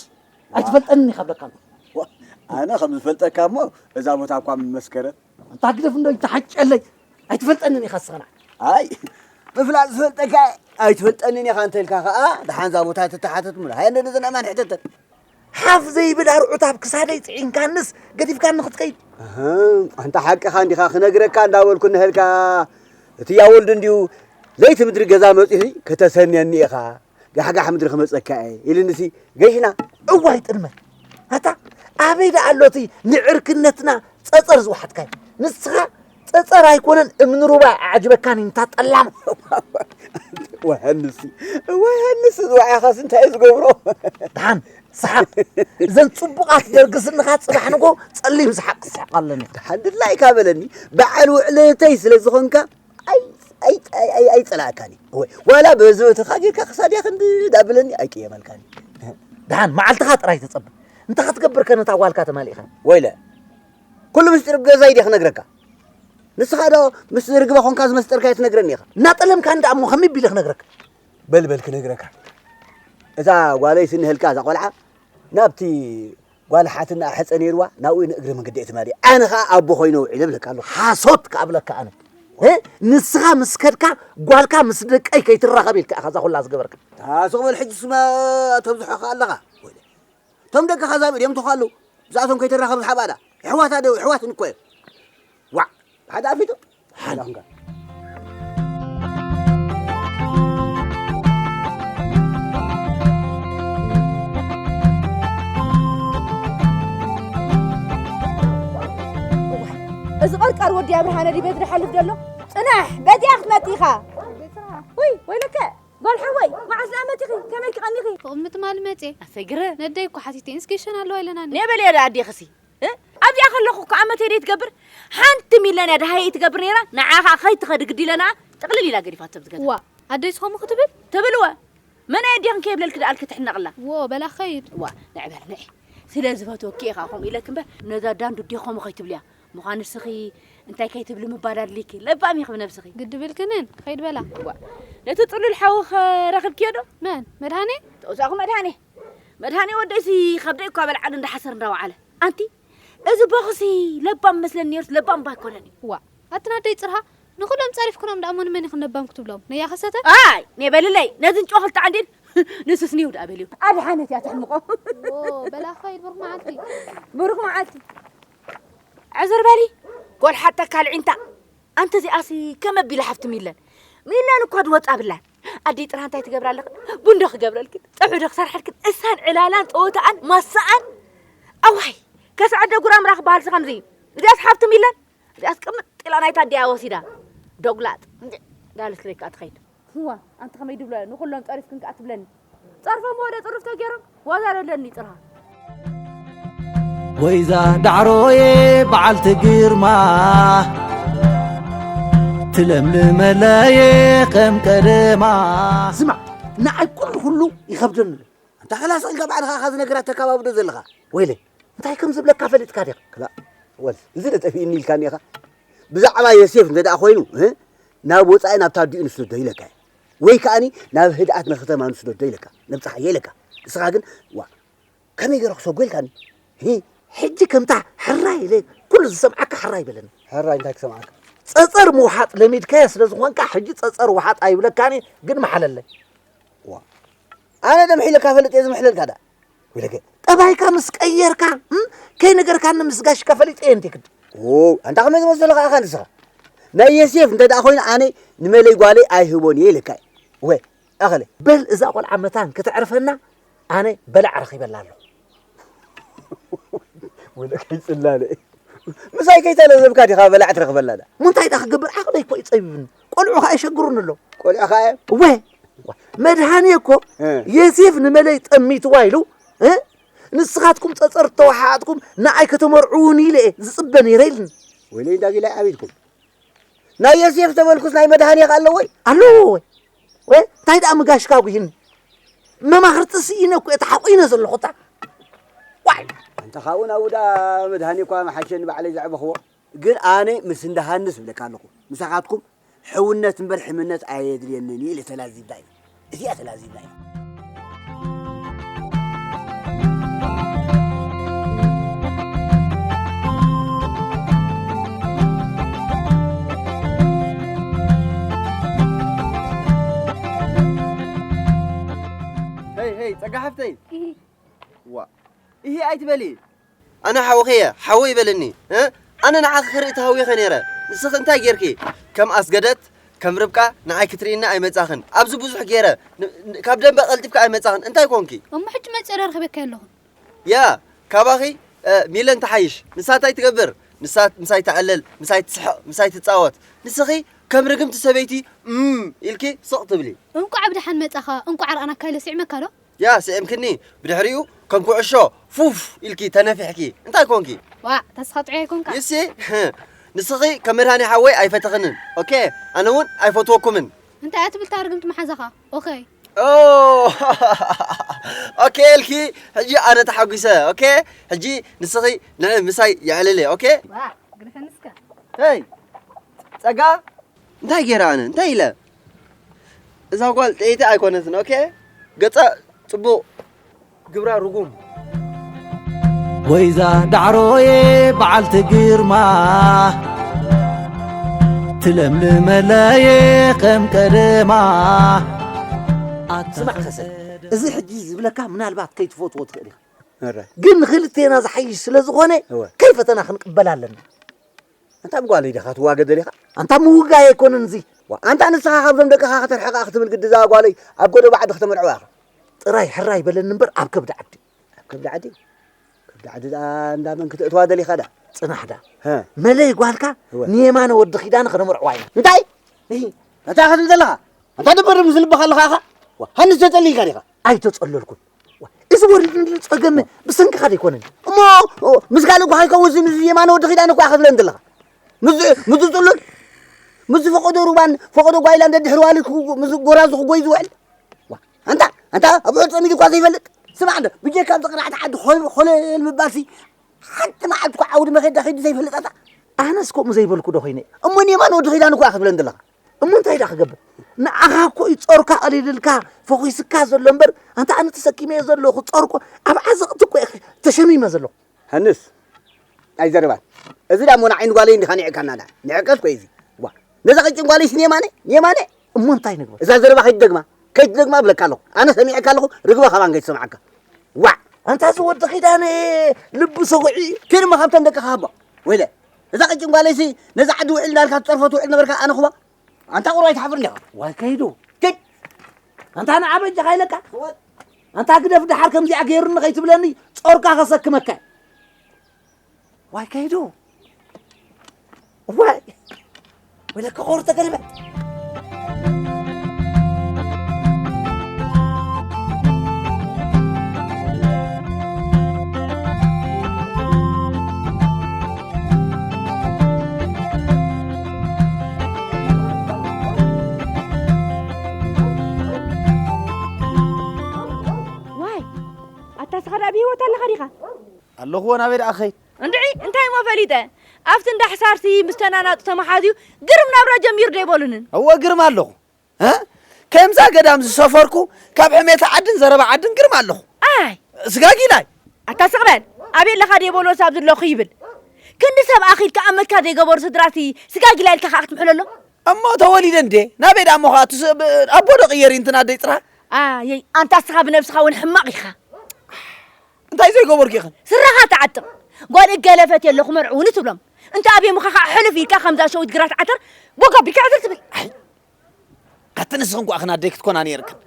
ኣይትፈልጠንን ኢኻ ብለካ ኣለኹ። ዋ፣ ኣነ ከም ዝፈልጠካ እሞ እዛ ቦታ እኳ ምመስከረት። ኣንታ ግደፍ እንዶ ይተሓጨለይ። ኣይትፈልጠንን ኢኻ እስኻ ንዓ። ኣይ፣ ምፍላጥ ዝፈልጠካ ኣይትፈልጠንን ኢኻ እንተልካ ኸኣ፣ ደሓን እዛ ቦታ ትተሓተት ምሎ። ሃየ፣ እንደ ዘና ማን ሕተተን? ሓፍ ዘይብል ኣርዑት ኣብ ክሳደይ ጽዒንካንስ ገዲፍካኒ ክትከይድ። ኣሃ፣ ኣንታ ሓቅኻ እንዲኻ ክነግረካ እንዳበልኩ እንሀልካ፣ እቲ ያወልዱ እንዲዩ ለይቲ ምድሪ ገዛ መጺኺ ከተሰንየኒ ኢኻ። ጋሕጋሕ ምድሪ ክመጸካ እየ ኢልንሲ ገይሽና። እዋይ ጥልመት፣ ኣታ ኣበይ ደኣ ኣሎ እቲ ንዕርክነትና ጸጸር ዝወሓጥካዮ? ንስኻ ጸጸር ኣይኮነን እምኒ ሩባ ኣዕጅበካን እንታ ጠላም። ወሃንሲ፣ ወሃንሲ ዝወዓኻስ እንታይ እዩ ዝገብሮ? ደሓን ሰሓቕ። እዘን ጽቡቓት ደርጊ ስንኻ ጽባሕ ንጎ ጸሊም ሰሓቕ ክስሕቕ ኣለኒ። ደሓን ድላይካ በለኒ። በዓል ውዕለተይ ስለ ዝኾንካ ኣይ-፣ ኣይ-፣ ኣይ-፣ ኣይ-፣ ኣይጸላእካን እዩ። ወይ ዋላ በዚ በትኻ ጌርካ ክሳድያ ክንዲ ዳብለኒ ኣይቅየመልካን እዩ። ደሓን መዓልትኻ ጥራይ ተጸበ። እንታይ ክትገብር ከ ነታ ጓልካ ተማሊእኻ? ወይለ፣ ኩሉ ምስጢር ገዛይ ድየ ክነግረካ? ንስኻ ዶ ምስ ርግበ ኾንካ ዝመስጠርካ ትነግረኒ ኢኻ? እናጠለምካኒ ደኣ እሞ ከመይ ቢለ ክነግረካ? በል፣ በል ክነግረካ። እዛ ጓለይ ስንህልካ እዛ ቆልዓ ናብቲ ጓል ሓትና ሕጸ ነይርዋ፣ ናብኡ ንእግሪ መንገዲ እየ ትማሊ። ኣነ ኸኣ ኣቦ ኮይነ ውዒለ እብለካ ኣለኹ። ሓሶት ክኣብለካ ኣነ። እ? ንስኻ ምስ ከድካ ጓልካ ምስ ደቀይ ከይትራኸብ ኢልካ ኢኻ እዛ ኩላ ዝገበርካ። ኣታ ስቕ በል ሕጂ ስማ ተብዝሖ ኸኣ ኣለኻ። ወይለ። እቶም ደቅኻ ዛብእ ድዮም ተኻሉ? ብዛቶም ከይትራኸብ ዝሓባዳ። ኣሕዋታ ዶ? ኣሕዋት እኮ እዮም። ዋዕ! ሓደ ኣፊቱ። ሓደ ኣኹንካ። እዚ ቀርቃር ወዲ ኣብርሃ ነዲ በድሪ ሓልፍ ዘሎ። ጽናሕ፣ በዚኣ ክትመጽእ ኢኻ። ውይ፣ ወይለከ፣ ጓል ሓወይ፣ መዓስ ደኣ መጺኺ? ከመይ ክቐኒኺ? ብቕድሚ ትማሊ መጽየ። ኣሰግረ። ነደይ እኮ ሓቲተ፣ ኢንስኬሽን ኣለዋ ኢለናኒ። ነበል እየ ደኣ ኣዴኽሲ። እ? ኣብዚኣ ከለኹ እኮ ኣመተይ ደይ ትገብር? ሓንቲ ሚለንያ ደሃይ ትገብር ነይራ። ንዓ ኸዓ ከይትኸዲ ግዲ ኢለና ጥቕልል ኢላ ገዲፋቶ ብዝገዛ። ዋ፣ ኣደይ ዝኾሙ ክትብል? ትብልወ። መን ኣየ ዲኽን ከይብለልኪ ደኣልኪ ትሕነቕላ። ዎ፣ በላ ኸይድ። ዋ፣ ንዕ በል፣ ንዕ። ስለ ዝፈትወኪ ኢኻ ከምኡ ኢለኪ እምበር፣ ነዛ ዳንዱ ዲኾሙ ከይትብልያ። ምዃን ንስኺ እንታይ ከይትብሊ ምባል ኣድልይኪ። ለባም ኢኺ ብነብስኺ። ግዲ ብልክንን፣ ኸይድ በላ። ዋ፣ ነቲ ጽሉል ሓውኸ ረኽብክዮ ዶ? መን? መድሃኔ? ተውሳኹ መድሃኔ። መድሃኔ ወደይሲ ከብደይ እኳ በልዓሉ እንዳ ሓሰር እንዳ ወዓለ። ኣንቲ፣ እዚ ቦኽሲ ለባም መስለኒ ነይሩስ ለባም እባ ኣይኮነን እዩ። ዋ፣ ኣቲ ናደይ ጽርሃ፣ ንኹሎም ጸሪፍክኖም ደኣ እሞ ንመን ኢኽን ለባም ክትብሎም? ነያ ከሰተ? ኣይ፣ ኔ በልለይ፣ ነዝን ጨው ክልተ ዓንዲን ንሱስ ኒው ደኣ በልዩ። ኣድሓነት እያ ተሕምቖ። ዎ፣ በላኸይ ብሩኽ መዓልቲ። ብሩኽ መዓልቲ። ዕዝር በሊ፣ ጎልሓታ ካልዒንታ። ኣንቲ እዚኣሲ ከመ ኣቢላ ሓፍቲ ሚለን? ሚለን እኳ ድወጻ ብላን። ኣደይ ጥራ እንታይ ትገብራ ኣለኽን? ቡን ዶ ክገብረልክን? ጸብሒ ዶ ክሰርሐልክን? እሳን ዕላላን ጸወታኣን ማሳኣን። ኣዋይ፣ ከስዐደ ጉራምራ ክበሃልሲ ከምዚ እዩ። እዚኣስ ሓፍቲ ሚለን? እዚኣስ ቅምጥ ኢላ ናይታ ኣዲኣ ወሲዳ። ዶጉላጥ። እንዴ፣ ዳልስ ለይካ ትኸይድ። እዋ፣ ኣንቲ ከመይ ድብሎ፣ ንኹሎም ጸሪፍክን ከኣ ትብለኒ። ጸርፎም ወደ ጽሩፍ ተገይሮም፣ ዋዛ ደለኒ ጽርሃ። ወይዛ ዳዕሮዬ በዓልቲ ግርማ፣ ትለምልመለየ ከም ቀደማ። ስማዕ፣ ንዓይ ኩሉ ኩሉ ይኸብደኒ ኣሎ። ኣንታ ኸላስ ኢልካ ባዕልኻ ኢኻ እዚ ነገራት ተካባብዶ ዘለኻ? ወይለይ፣ እንታይ ከም ዝብለካ ፈሊጥካ ዲኻ? ክላእ፣ ወል፣ እዚ ዶ ጠፊእኒ ኢልካኒ ኢኻ? ብዛዕባ ዮሴፍ እንተ ደኣ ኮይኑ፣ እ? ናብ ወጻኢ ናብታ ኣዲኡ ንስደዶ ኢለካ እየ። ወይ ከኣኒ ናብ ህድኣት ንከተማ ንስደዶ ኢለካ፣ ነብጽሓዮ ኢለካ። ንስኻ ግን፣ ዋ፣ ከመይ ገይረ ክሰጎ ኢልካኒ? ሂ፣ ሕጂ ከምታ ሕራይ ኢለ ኩሉ ዝሰምዓካ ሕራይ በለኒ። ሕራይ እንታይ ክሰምዓካ? ጸጸር ምውሓጥ ለሚድካዮ ስለ ዝኾንካ፣ ሕጂ ጸጸር ውሓጥ ኣይብለካን እየ፣ ግን መሓለለይ። ዋ። ኣነ ዶ ምሒለካ ፈልጥ እየ ዝምሕለልካ ደኣ? ወይለከ፣ ጠባይካ ምስ ቀየርካ፣ እም፣ ከይነገርካኒ ምስ ጋሽካ ፈሊጠ እየ እንቲክድ። ኦ፣ ኣንታ ከመይ ዝመስለኻ ኢኻ ንስኻ? ናይ የሴፍ እንተ ደኣ ኮይኑ ኣነ ንመለይ ጓለይ ኣይህቦን እየ ኢለካ እየ። ወ፣ ኣኸለ። በል እዛ ቆልዓ መታን ከተዕርፈና ኣነ በላዕ ረኺበላ ኣለኹ። ወይለከ ይጽላለ። ምሳይ ከይተለዘብካ ዲኻ በላዕ ትረኽበላ ዳ? ምንታይ ዳ ክገብር? ዓቕለይ እኮ እዩ ጸቢብኒ። ቆልዑ ኸኣ ይሸግሩኒ ኣለዉ። ቆልዑ ኸኣ እዮም? እወ። መድሃኔ እኮ እ። የሴፍ ንመለይ ጠሚትዋ ኢሉ፣ እ? ንስኻትኩም ጸጸር እተወሓጥኩም ንዓይ ከተመርዕዉኒ ኢለ እየ ዝጽበ ነይረ ኢልኒ። ወይለይ እንዳ ጊላይ ዓቢድኩም። ናይ የሴፍ ተበልኩስ ናይ መድሃኔ ኸኣ ኣለዎ ወይ? ኣለዎ ወይ? ወይ እንታይ ደኣ ምጋሽካ ጉሂኒ? መማኽርቲ ስኢነ እኮ እየ ተሓቑነ ዘለኹ እታ። ዋይ! ኣንታ ኻብኡ ናብኡ ደኣ መድሃኔ እኳ መሓሸኒ ባዕለይ ዘዕበኽዎ። ግን ኣነ ምስ እንዳ ሃንስ እብለካ ኣለኹ። ምሳኻትኩም ሕውነት እምበር ሕምነት ኣየድልየንን እዩ ኢለ ተላዚብና ኢና። እዚኣ ተላዚብና ኢና። ይሄ ኣይትበሊ። ኣነ ሓውኺ እየ፣ ሓወይ በለኒ። እ? ኣነ ንዓኺ ክርኢ ተሃዊኸ ነይረ። ንስኺ እንታይ ጌርኪ? ከም ኣስገደት፣ ከም ርብቃ ንዓይ ክትርእይኒ ኣይመጻኽን። ኣብዚ ብዙሕ ጌረ። ን-፣ ን-፣ ካብ ደንበ ቀልጢፍካ ኣይመጻኽን። እንታይ ኮንኪ? እሞ ሕጂ መጺአ ዶ ረኺበኪ ኣለኹ? ያ፣ ካባኺ፣ እ፣ ሚለን ትሓይሽ። ንሳ እንታይ ትገብር? ንሳ ምሳይ ተዕልል፣ ምሳይ ትስሕቕ፣ ምሳይ ትጻወት። ንስኺ ከም ርግምቲ ሰበይቲ፣ እም፣ ኢልኪ ስቕ ትብሊ። እንቋዕ ብደሓን መጻኻ፣ እንቋዕ ረኣናካ ኢለ ስዒመካ ዶ? ያ፣ ስዒምክኒ። ብድሕሪኡ ከም ኩዕሾ ፉፍ ኢልኪ ተነፊሕኪ። እንታይ ኮንኪ? ዋእ፣ ተስኻ ጥዑይ ኣይኮንካ። ይሲ፣ ንስኺ ከም መድሃኒ ሓወይ ኣይፈተኽንን። ኦኬ፣ ኣነ እውን ኣይፈትወኩምን። እንታይ እያ ትብል እታ ርግምቲ መሓዛኻ? ኦኬ። ኦ፣ ኦኬ ኢልኪ፣ ሕጂ ኣነ ተሓጒሰ። ኦኬ፣ ሕጂ ንስኺ ንዕ ምሳይ የዕልሊ። ኦኬ? ዋእ፣ ግደፈኒ እስከ። ሄይ፣ ጸጋ፣ እንታይ ገይረ ኣነ? እንታይ ኢለ? እዛ ጓል ጥይቲ ኣይኮነትን። ኦኬ? ገጻ ጽቡቕ፣ ግብራ ርጉም። ወይዛ ዳዕሮየ በዓልቲ ግርማ፣ ትለምልመለየ ከም ቀደማ። ስማዕ ከሰ፣ እዚ ሕጂ ዝብለካ ምናልባት ከይትፈትዎ ትኽእል ኢኻ። እረ። ግን ንኽልቴና ዝሓይሽ ስለ ዝኾነ እወ። ከይፈተና ክንቅበል ኣለና። ኣንታ ጓለይ ዲኻ ትዋገ ደሊኻ? ኣንታ ምውጋይ ኣይኮነን እዚ። ዋ፣ ኣንታ ንስኻ ካብዞም ደቅኻ ከተርሕቓ ክትብል ግዲ እዛ ጓለይ ኣብ ጎዶ ባዕዲ ከተመርዕዋ ኢኻ። ጥራይ ሕራይ በለኒ እምበር ኣብ ከብዲ ዓዲ። ኣብ ከብዲ ዓዲ? ከብዲ ዓዲ ደኣ እንዳ መን ክተእትዋ ደሊኻ ደኣ? ጽናሕ ደኣ። ሀ። መለይ ጓልካ እወ። ንየማነ ወዲ ኪዳነ ከነመርዕዋ ኢና። እንታይ? እሂ፣ እንታይ ኢኻ ትብል ዘለኻ? ኣንታ ደበር ምስ ልብኻ ኣለኻ ኢኻ? ዋ፣ ሃንስ ተጸሊልካ ዲኻ? ኣይተጸለልኩን። ዋ፣ እዚ ወሪድኒ ዘሎ ጸገም ብሰንክኻ ዘይኮነን። እሞ፣ ኦ፣ ምስ ካልእ እኳ ከይከውን እዚ ምስ የማነ ወዲ ኪዳነ እኳ ኢኻ ትብለኒ ዘለኻ። ምስ፣ ምስ ዝጽሉል፣ ምስ ዝፈቐዶ ሩባን ፈቐዶ ጓይላን ደድሕሪ ዋሊ ክጉ-፣ ምስ ጎራዙ ክጎይ ዝውዕል። ዋ፣ ኣንታ፣ ኣንታ ኣብዑር ጸሚዱ እኳ ዘይፈልጥ። ስማዕ እንዶ፣ ብጀካ ኣብዚ ቅርዓት ዓዲ ኾል-፣ ኾለል ምባልሲ፣ ሓንቲ መዓልቲ እኳ ዓውዲ መኼዳ ከይዱ ዘይፈልጥ ኣታ። ኣነስ ከምኡ ዘይበልኩ ዶ ኮይነ? እሞ ንየማነ ወዲ ኪዳነ እኳ ኢኻ ትብለኒ ዘለኻ። እሞ እንታይ ደኣ ክገብር? ንዓኻ እኮ እዩ ጾርካ ቀሊልልካ፣ ፈኺስካ ዘሎ እምበር፣ ኣንታ ኣነ ተሰኪመዮ ዘለኹ ጾር እኮ ኣብ ዓዘቕቲ እኮ እየ ተሸሚመ ዘለኹ። ሃንስ፣ ኣይዘረባን። እዚ ደኣ እሞ ንዓይኒ ጓለይ እንዲኻ ንዒቕካና ደኣ። ንዕቀት እኮ እዩ እዚ። ዋ፣ ነዛ ቅጭን ጓለይሲ ንየማነ፣ ንየማነ። እሞ እንታይ ንግበር? እዛ ዘረባ ከይትደግማ፣ ከይትደግማ እብለካ ኣለኹ። ኣነ ሰሚዐካ ኣለኹ፣ ርግበ ካባን ከይትሰምዓካ። ዋዕ! ኣንታ እዚ ወዲ ኪዳነ ልቡ ሰጉዒ። ኪድ እሞ ካብተን ደቅኻ ሃቦ። ወይለ፣ እዛ ቅጭን ጓለይሲ ነዛ ዓዲ ውዕል እንዳልካ ትጸርፎ ትውዕል ነበርካ ኣነ ኹባ። ኣንታ ቁሩብ ኣይትሓፍርን ዲኻ? ዋይ ከይዱ። ኪድ! ኣንታ ንዓ በጃኻ ኢለካ። ኣንታ ግደፍ ደሓር ከምዚኣ ገይሩኒ ከይትብለኒ ጾርካ ከሰክመካ። ዋይ ከይዱ። ዋይ ወለከ ቆርጠ ገለበጥ። ዋይ ኣታ ስኻ ደኣ ብህይወት ኣለኻ ዲኻ? ኣለኹዎ፣ ናበይ ደኣ ክኸይድ? እንድዒ እንታይ እሞ ፈሊጠ? ኣብቲ እንዳ ሕሳርሲ ምስ ተናናጡ ተመሓዝዩ ግርም ናብራ ጀሚሩ ዶ ኣይበሉንን? እወ ግርም ኣለኹ። እ? ከምዛ ገዳም ዝሰፈርኩ ካብ ሕሜታ ዓድን ዘረባ ዓድን ግርም ኣለኹ። ኣይ! ስጋጊላይ! ኣታ ስቕ በል! ኣበይ ኣለኻ ደይበሎስ ኣብዚ ኣለኹ ይብል። ክንዲ ሰብ ኣኺልካ ኣብ መካ ዘይገበሩ ስድራሲ ስጋጊላይ ኢልካ ከኣ ክትምሕለሎም? እሞ ተወሊደ እንዴ? ናበይ ደኣ እሞ ከኣ ትስ-፣ ብ-፣ ኣቦ ዶ ቅየሪ እንትን ኣደይ ጽራ? ኣየይ፣ ኣንታ እስኻ ብነብስኻ እውን ሕማቕ ኢኻ። እንታይ ዘይገበርኩ ኢኽን? ስረኻ ተዓጥቕ። ጓል እገለ ፈትየ ኣለኹ መርዕውኒ ትብሎም። እንተ ኣብየሙኻ ኸዓ ሕልፍ ኢልካ ከምዛ ሸዊት ግራት ዓተር ቦግ ኣቢልካ ዕትር ትብል። ኣይ፣ ኣቲ ንስኽን እኳ ኢኽን ኣደይ ክትኮና ነይርክን።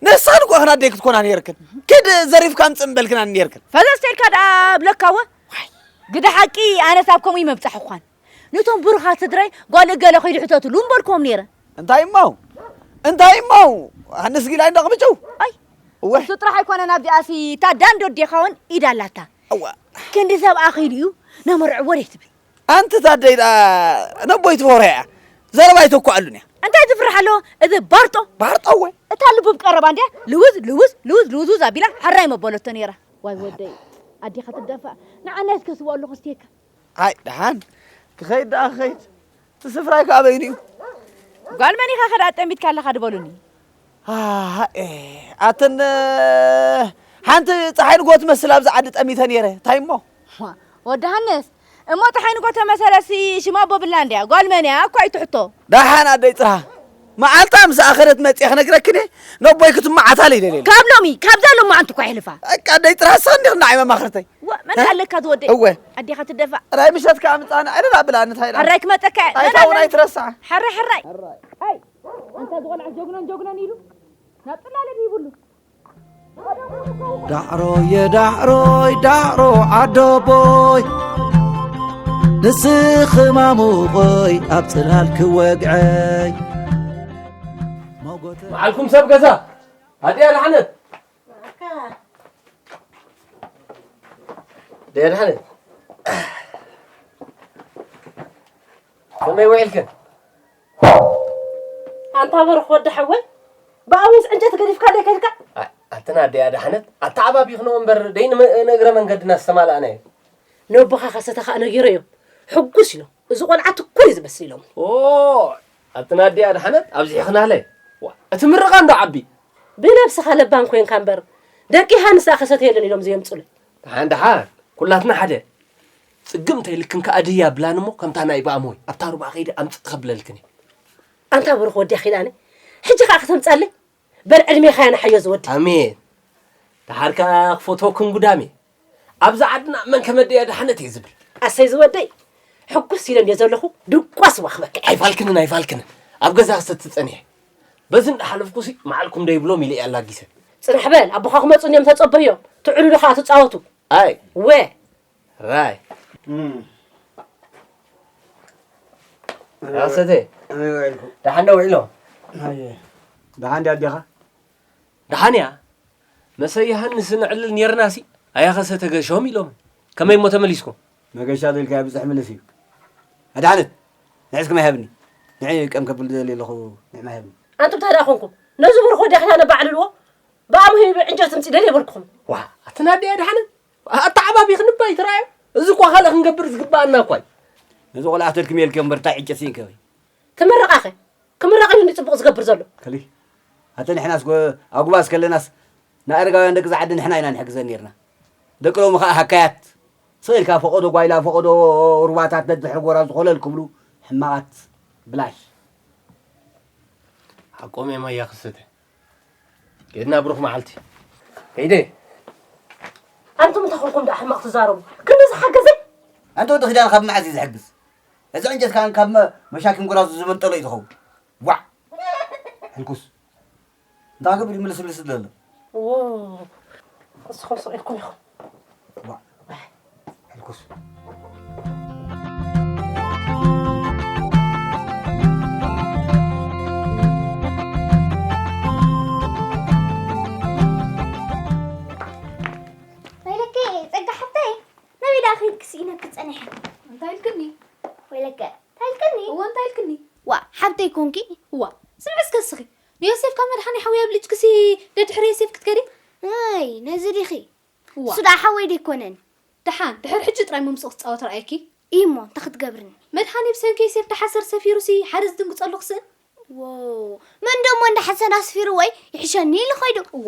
ንስኽን እኳ ኢኽን ኣደይ ክትኮና ነይርክን። ኪድ ዘሪፍካ ኣምጽእ ምበልክና ነይርክን። ፈዘዝ ተልካ ደኣ ብለካ እወ። ዋይ። ግደ ሓቂ ኣነስ ኣብ ከምኡ ይመብጻሕ እኳን። ነቶም ብሩኻት ስድራይ ጓል እገለ ኸይዱ ሕተትሉ ምበልክዎም ነይረ። እንታይ እሞ? እንታይ እሞ? ኣንስ ጊላይ እንዳቕብጭው? ኣይ፣ እወ። እሱ ጥራሕ ኣይኮነን ኣብዚኣሲ እታ ዳንዶ ኣዴኻ እውን ኢድ ኣላታ። እወ። ክንዲ ሰብ ኣኺሉ እዩ ነመርዕዎ ደይ ትብል። ኣንቲ ታደይ ደኣ ነቦይ ትፈርሆ እያ። ዘረባ ኣይተኳኣሉን እያ። እንታይ ትፍርሕ ኣለዎ? እዚ ባርጦ። ባርጦ እወ። እታ ልቡ ብቀረባ እንድያ ልውዝ፣ ልውዝ፣ ልውዝ፣ ልውዝ፣ ልውዝ ኣቢላ ሕራይ መበለቶ ነይራ። ዋይ ወደይ፣ ኣዴኻ ትደፋእ። ንዓና የስከስዎ ኣለኹ ስትየካ። ኣይ፣ ደሓን። ክኸይድ ደኣ ክኸይድ። እቲ ስፍራይ ከኣ በይኑ እዩ። ጓል መን ኢኻ ከ ደኣ ጠሚትካ ኣለኻ ድበሉኒ? ኣሃ፣ ኤ፣ ኣተን፣ ሓንቲ ጸሓይ ንጎ ትመስል ኣብዚ ዓዲ ጠሚተ ነይረ። እንታይ እሞ? ዋ፣ ወዲ ሃንስ፣ እሞ ጸሓይ ንጎ ተመሰለሲ ሽማ ኣቦ ብላ እንድያ። ጓል መን እያ? እኳ ኣይትሕቶ። ደሓን ኣደይ ጽርሃ። መዓልታ ምስ ኣኸለት መጽየ ክነግረክን እየ። ነቦይ ክትመዓታል ይደልየኒ። ካብ ሎሚ፣ ካብዛ ሎማዓንቲ እኳ ይሕልፋ። በቃ ደይ ጥራሳ እንዲኽ ንዓይ መማኽርተይ። ዋ፣ መን እ? ኣለካ ዝወደይ? እወ። ኣዴኻ ትደፋእ። ራይ ምሸት ከኣ ምጻና ዕልል ኣብላ እንታይ ኢላ? ሕራይ ክመጸካ እየ። ኣይታ እውን ኣይትረስዓ። ሕራይ፣ ሕራይ። ኣይ፣ ኣንታ ዝቖልዓ ጀግኖን ጀግኖን ኢሉ ናብ ጽላለ ይብሉ። ዳዕሮየ ዳዕሮይ ዳዕሮ ዓዶቦይ ንስኺ ማሙቐይ ኣብ ጽላል ክወግዐይ መዓልኩም ሰብ ገዛ ኣድያ ደሓነት ኣድያ ደሓነት ከመይ ውዒልክን ኣንታ በርኽ ወዲ ሓወይ ብኣዊስ ዕንጨት ገዲፍካ ደይ ከድካ ኣትና ኣደይ ኣድሓነት ኣተዓባቢኽንኦ እምበር ደይ ንእግረ መንገድና ዝተማልኣናዮ ነቦኻ ከሰተ ከዓ ነጊረዮም ሕጉስ ኢሎም እዚ ቆልዓ ትኩር እዩ ዝመስል ኢሎም ኣትና ኣደይ ኣድሓነት ኣብዚሕኽናለ እቲ ምርቓ እንዶ ዓቢ ብነብስኻ ለባም ኮይንካ እምበር ደቂ ሃንስ ከሰተ የለን ኢሎም ዘየምፁለይ ደሓን ደሓን ኩላትና ሓደ ጽግም እንተይልክን ከኣ ድያ ብላን እሞ ከምታ ናይ ባእሞይ ኣብታ ሩባ ከይደ ኣምጽእ ከብለልክን እየ ኣንታ ብሩኽ ወዲያ ኺዳነ ሕጂ ከኣ ከተምጻለይ በል ዕድሜኻ ያናሓዮ ዝወዲ ኣሜን ደሓር ከኣ ክፈትወክን ጉዳሜ ኣብዛ ዓድና መን ከመደያ ደሓነት እየ ዝብል ኣሰይ ዝወደይ ሕጉስ ኢለ እንድየ ዘለኹ ድቋስ ዋኽበካ ኣይፋልክንን ኣይፋልክንን ኣብ ገዛ ክሰቲ ጸኒሐ በዚ እንዳሓለፍኩሲ መዓልኩም ደይብሎም ኢለ እየ ኣላጊሰ ጽናሕ በል ኣቦኻ ክመፁ እንዮም ተፀበዮም ትዕሉሉ ከዓ ትፃወቱ ኣይ ወ ራይ ያሰተ ደሓን ዶ ውዒሎ ደሓን ዲ ኣዴኻ ደሓን እያ መሰ ዮሃንስ ንዕልል ኔርናሲ ኣያኸሰተ ገሾም ኢሎም ከመይ እሞ ተመሊስኩም መገሻ ዶ ኢልካ ብፅሕ ምልስ እዩ ኣድሓነት ንሕስኩም ኣይሃብኒ ንዕ ቀም ከብል ደሊ ኣለኹ ንዕ ማይሃብኒ ኣንቱም እንታይ ደኣ ኮንኩም ነዚ ብርኾ ዲያኽና ነባዕልልዎ ብኣምሂ ዕንጨት ትምፂ ደል የበልኩኹም ዋ ኣቲ ናዲ ኣድሓነት ኣተዓባቢ ክንባይ ትረኣዮ እዚ እኳ ካልእ ክንገብር ዝግባኣና እኳ እዩ ነዚ ቆልዓ ተልክም የልክዮ እምበር እንታይ ዕጨት ስኢንከ ወይ ትምርቓኸ ክምረቕ እዩ እንዲ ፅቡቕ ዝገብር ዘሎ ከሊ ኣተ ንሕናስ ኣጉባዝ ከለናስ ንኣረጋውያን ደቂ ዝዓዲ ንሕና ኢና ንሕግዘን ነርና ደቂ ሎሚ ከዓ ሃካያት ስቕ ኢልካ ፈቐዶ ጓይላ ፈቐዶ ሩባታት ደድሕሪ ጎራ ዝኾለል ክብሉ ሕማቓት ብላሽ ሓቆም እዮም ኣያ ክስተ ጌድና ብሩኽ መዓልቲ ከይደ ኣንቱም እንታይ ኮንኩም ደኣ ሕማቕ ትዛረቡ ክንዲ ዝሓገዘ ኣንተ ወዲ ክዳን ካብ መዓዝ እዩ ዝሕግዝ እዚ ዕንጨት ከኣ ካብ መሻኪን ጎራዙ ዝመንጠሎ እዩ ዝኸውን ዋዕ ሕልኩስ እንታይ ክብል ይምልስልስ ዘሎ እስኹም ስቕ ኢልኩም ኢኹም ሕልኩስ ወይለከ ጸጋ ሓፍተይ ናበይ ደኣ ኸይድኪ ስኢነኪ ጸኒሐ እንታይ ኢልክኒ ወይለከ እንታይ ኢልክኒ እወ እንታይ ኢልክኒ ዋ ሓብተይ ኮንኪ ዋ ስምዒ እስከ እስኺ ንዮሴፍ ካብ መድሓኒ ሓውያ ብሊጭክሲ ደድሕሪ ዮሴፍ ክትከዲ ኣይ ነዚ ዲኺ እሱ ደኣ ሓወይ ደይኮነን ደሓን ድሕር ሕጂ ጥራይ ምምፅኡ ክትፃወት ረኣየኪ እዩ እሞ እንታይ ክትገብርኒ መድሓኒ ብሰንኪ ዮሴፍ ደሓሰር ሰፊሩሲ ሓደ ዝድንግፀሉ ክስእን ዎ መን ደሞ እንዳ ሓሰን ኣስፊርወይ ይሕሸኒ ኢሉ ኸይዱ እዋ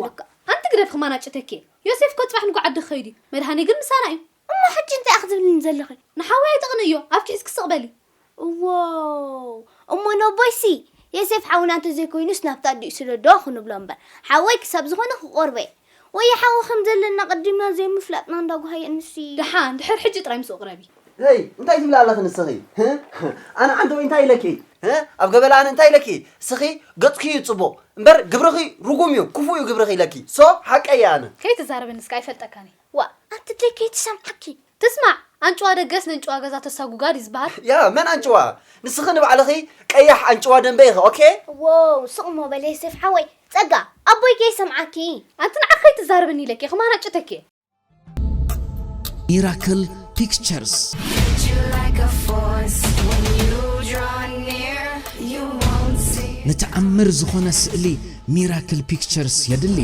ኣንቲ ግደፍ ክማናጭተኪ ዮሴፍ እኮ ፅባሕ ንጉ ዓዲ ክኸይድ እዩ መድሃኒ ግን ምሳና እዩ እሞ ሕጂ እንታይ ክትብልኒ ዘለኺ ንሓወይ ኣይተቕንእዮ ኣብ ኪስ ክስቕ በሊ እዎ እሞ ነቦይሲ የሴፍ ሓውና እንተዘይኮይኑስ ናብቲ ኣዲኡ ስደዶ ክንብሎ እምበር ሓወይ ክሳብ ዝኾነ ክቆርበ ወይ ሓዊ ከም ዘለና ቀዲምና ዘይምፍላጥና እንዳጓሃየ ንሲ ደሓን ድሕር ሕጂ ጥራይ ምስኡ ቅረቢ ሄይ እንታይ ትብሊ ኣለኺ ንስኺ? ኣነ ዓንተወይ እንታይ ኢለኪ? ኣብ ገበላ ኣነ እንታይ ኢለኪ? ስኺ ገጽኪ እዩ ጽቡቕ እምበር ግብርኺ ርጉም እዩ ክፉእ እዩ ግብርኺ ኢለኪ። ሶ ሓቀይ እየ ኣነ። ከይትዛረበኒ እስከ ኣይፈልጠካን እየ። ዋእ ኣንቲ ደይ ከይትሰምዓኪ። ትስማዕ ኣንጭዋ ደገስ ነንጭዋ ገዛ ተሳጉጋ ድዩ ዝበሃል? ያ መን ኣንጭዋ? ንስኺ ንባዕልኺ ቀያሕ ኣንጭዋ ደንበ ኢኺ ኦኬ? ዎው ስቕ እሞ በል የሴፍ ሓወይ ጸጋ ኣቦይ ከይሰምዓኪ። ኣንቲ ንዓኺ ከይትዛረበኒ ኢለኪ እየ ክማናጭተኪ እየ። ሚራክል ፒክቸርስ ንተኣምር ዝኾነ ስእሊ ሚራክል ፒክቸርስ የድሊ።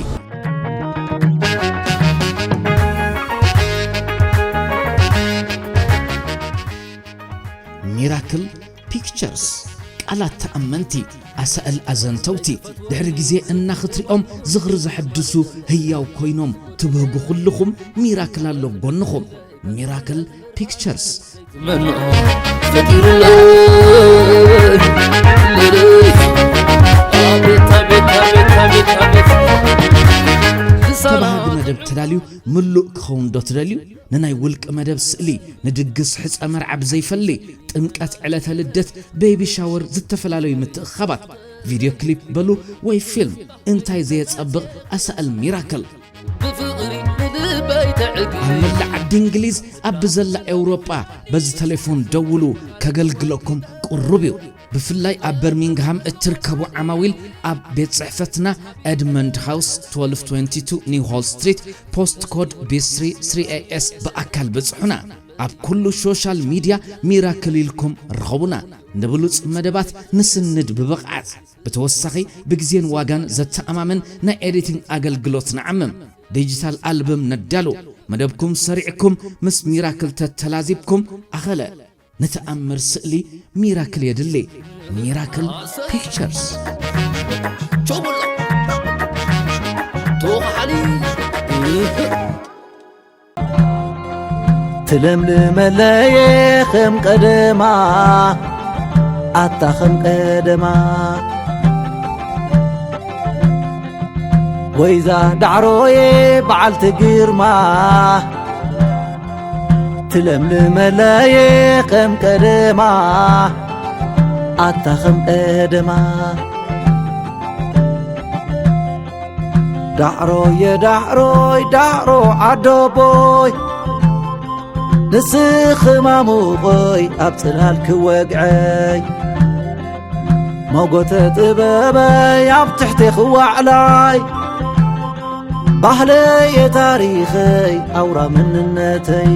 ሚራክል ፒክቸርስ ቃላት ተኣመንቲ ኣሳእል ኣዘንተውቲ ድሕሪ ግዜ እናኽትሪኦም ዝኽሪ ዘሐድሱ ህያው ኮይኖም ትብህጉ ኩልኹም ሚራክል ኣሎ ጎንኹም ሚራክል ፒክቸርስ ዝመንኦ ፈጢሩለይ ሌሊት መደብ ተዳልዩ ምሉእ ክኸውን ዶ ትደልዩ? ንናይ ውልቂ መደብ ስእሊ፣ ንድግስ ሕጸ መርዓ ብዘይፈሊ፣ ጥምቀት፣ ዕለተ ልደት፣ ቤቢ ሻወር፣ ዝተፈላለዩ ምትእኽኻባት፣ ቪድዮ ክሊፕ በሉ ወይ ፊልም፣ እንታይ ዘየጸብቕ ኣሳእል ሚራክል። ኣብ መላእ ዓዲ እንግሊዝ፣ ኣብ ብዘላ ኤውሮጳ በዚ ተሌፎን ደውሉ፣ ከገልግለኩም ቅሩብ እዩ። ብፍላይ ኣብ በርሚንግሃም እትርከቡ ዓማዊል፣ ኣብ ቤት ጽሕፈትና ኤድመንድ ሃውስ፣ ትወልፍ ትወንቲ ቱ ኒው ሆል ስትሪት፣ ፖስት ኮድ ቢ ስሪ ስሪ ኤ ኤስ ብኣካል ብጽሑና። ኣብ ኩሉ ሶሻል ሚድያ ሚራክል ኢልኩም ርኸቡና። ንብሉጽ መደባት ንስንድ ብብቕዓት። ብተወሳኺ ብግዜን ዋጋን ዘተኣማምን ናይ ኤዲቲንግ ኣገልግሎት ንዓምም። ዲጂታል ኣልበም ነዳሉ። መደብኩም ሰሪዕኩም ምስ ሚራክል ተተላዚብኩም ኣኸለ። ንተኣምር ስእሊ ሚራክል የድሊ። ሚራክል ፒክቸርስ። ትለምልመለየ ከም ቀደማ ኣታ ከም ቀደማ ወይዛ ዳዕሮየ በዓልቲ ግርማ ትለምልመለየ ከም ቀደማ ኣታ ከም ቀደማ ዳዕሮየ ዳዕሮይ ዳዕሮ ዓዶቦይ ንስኺ ማሙቐይ ኣብ ጽላል ክወግዐይ ሞጎተ ጥበበይ ኣብ ትሕቴ ክዋዕላይ ባህለየ ታሪኸይ ኣውራ መንነተይ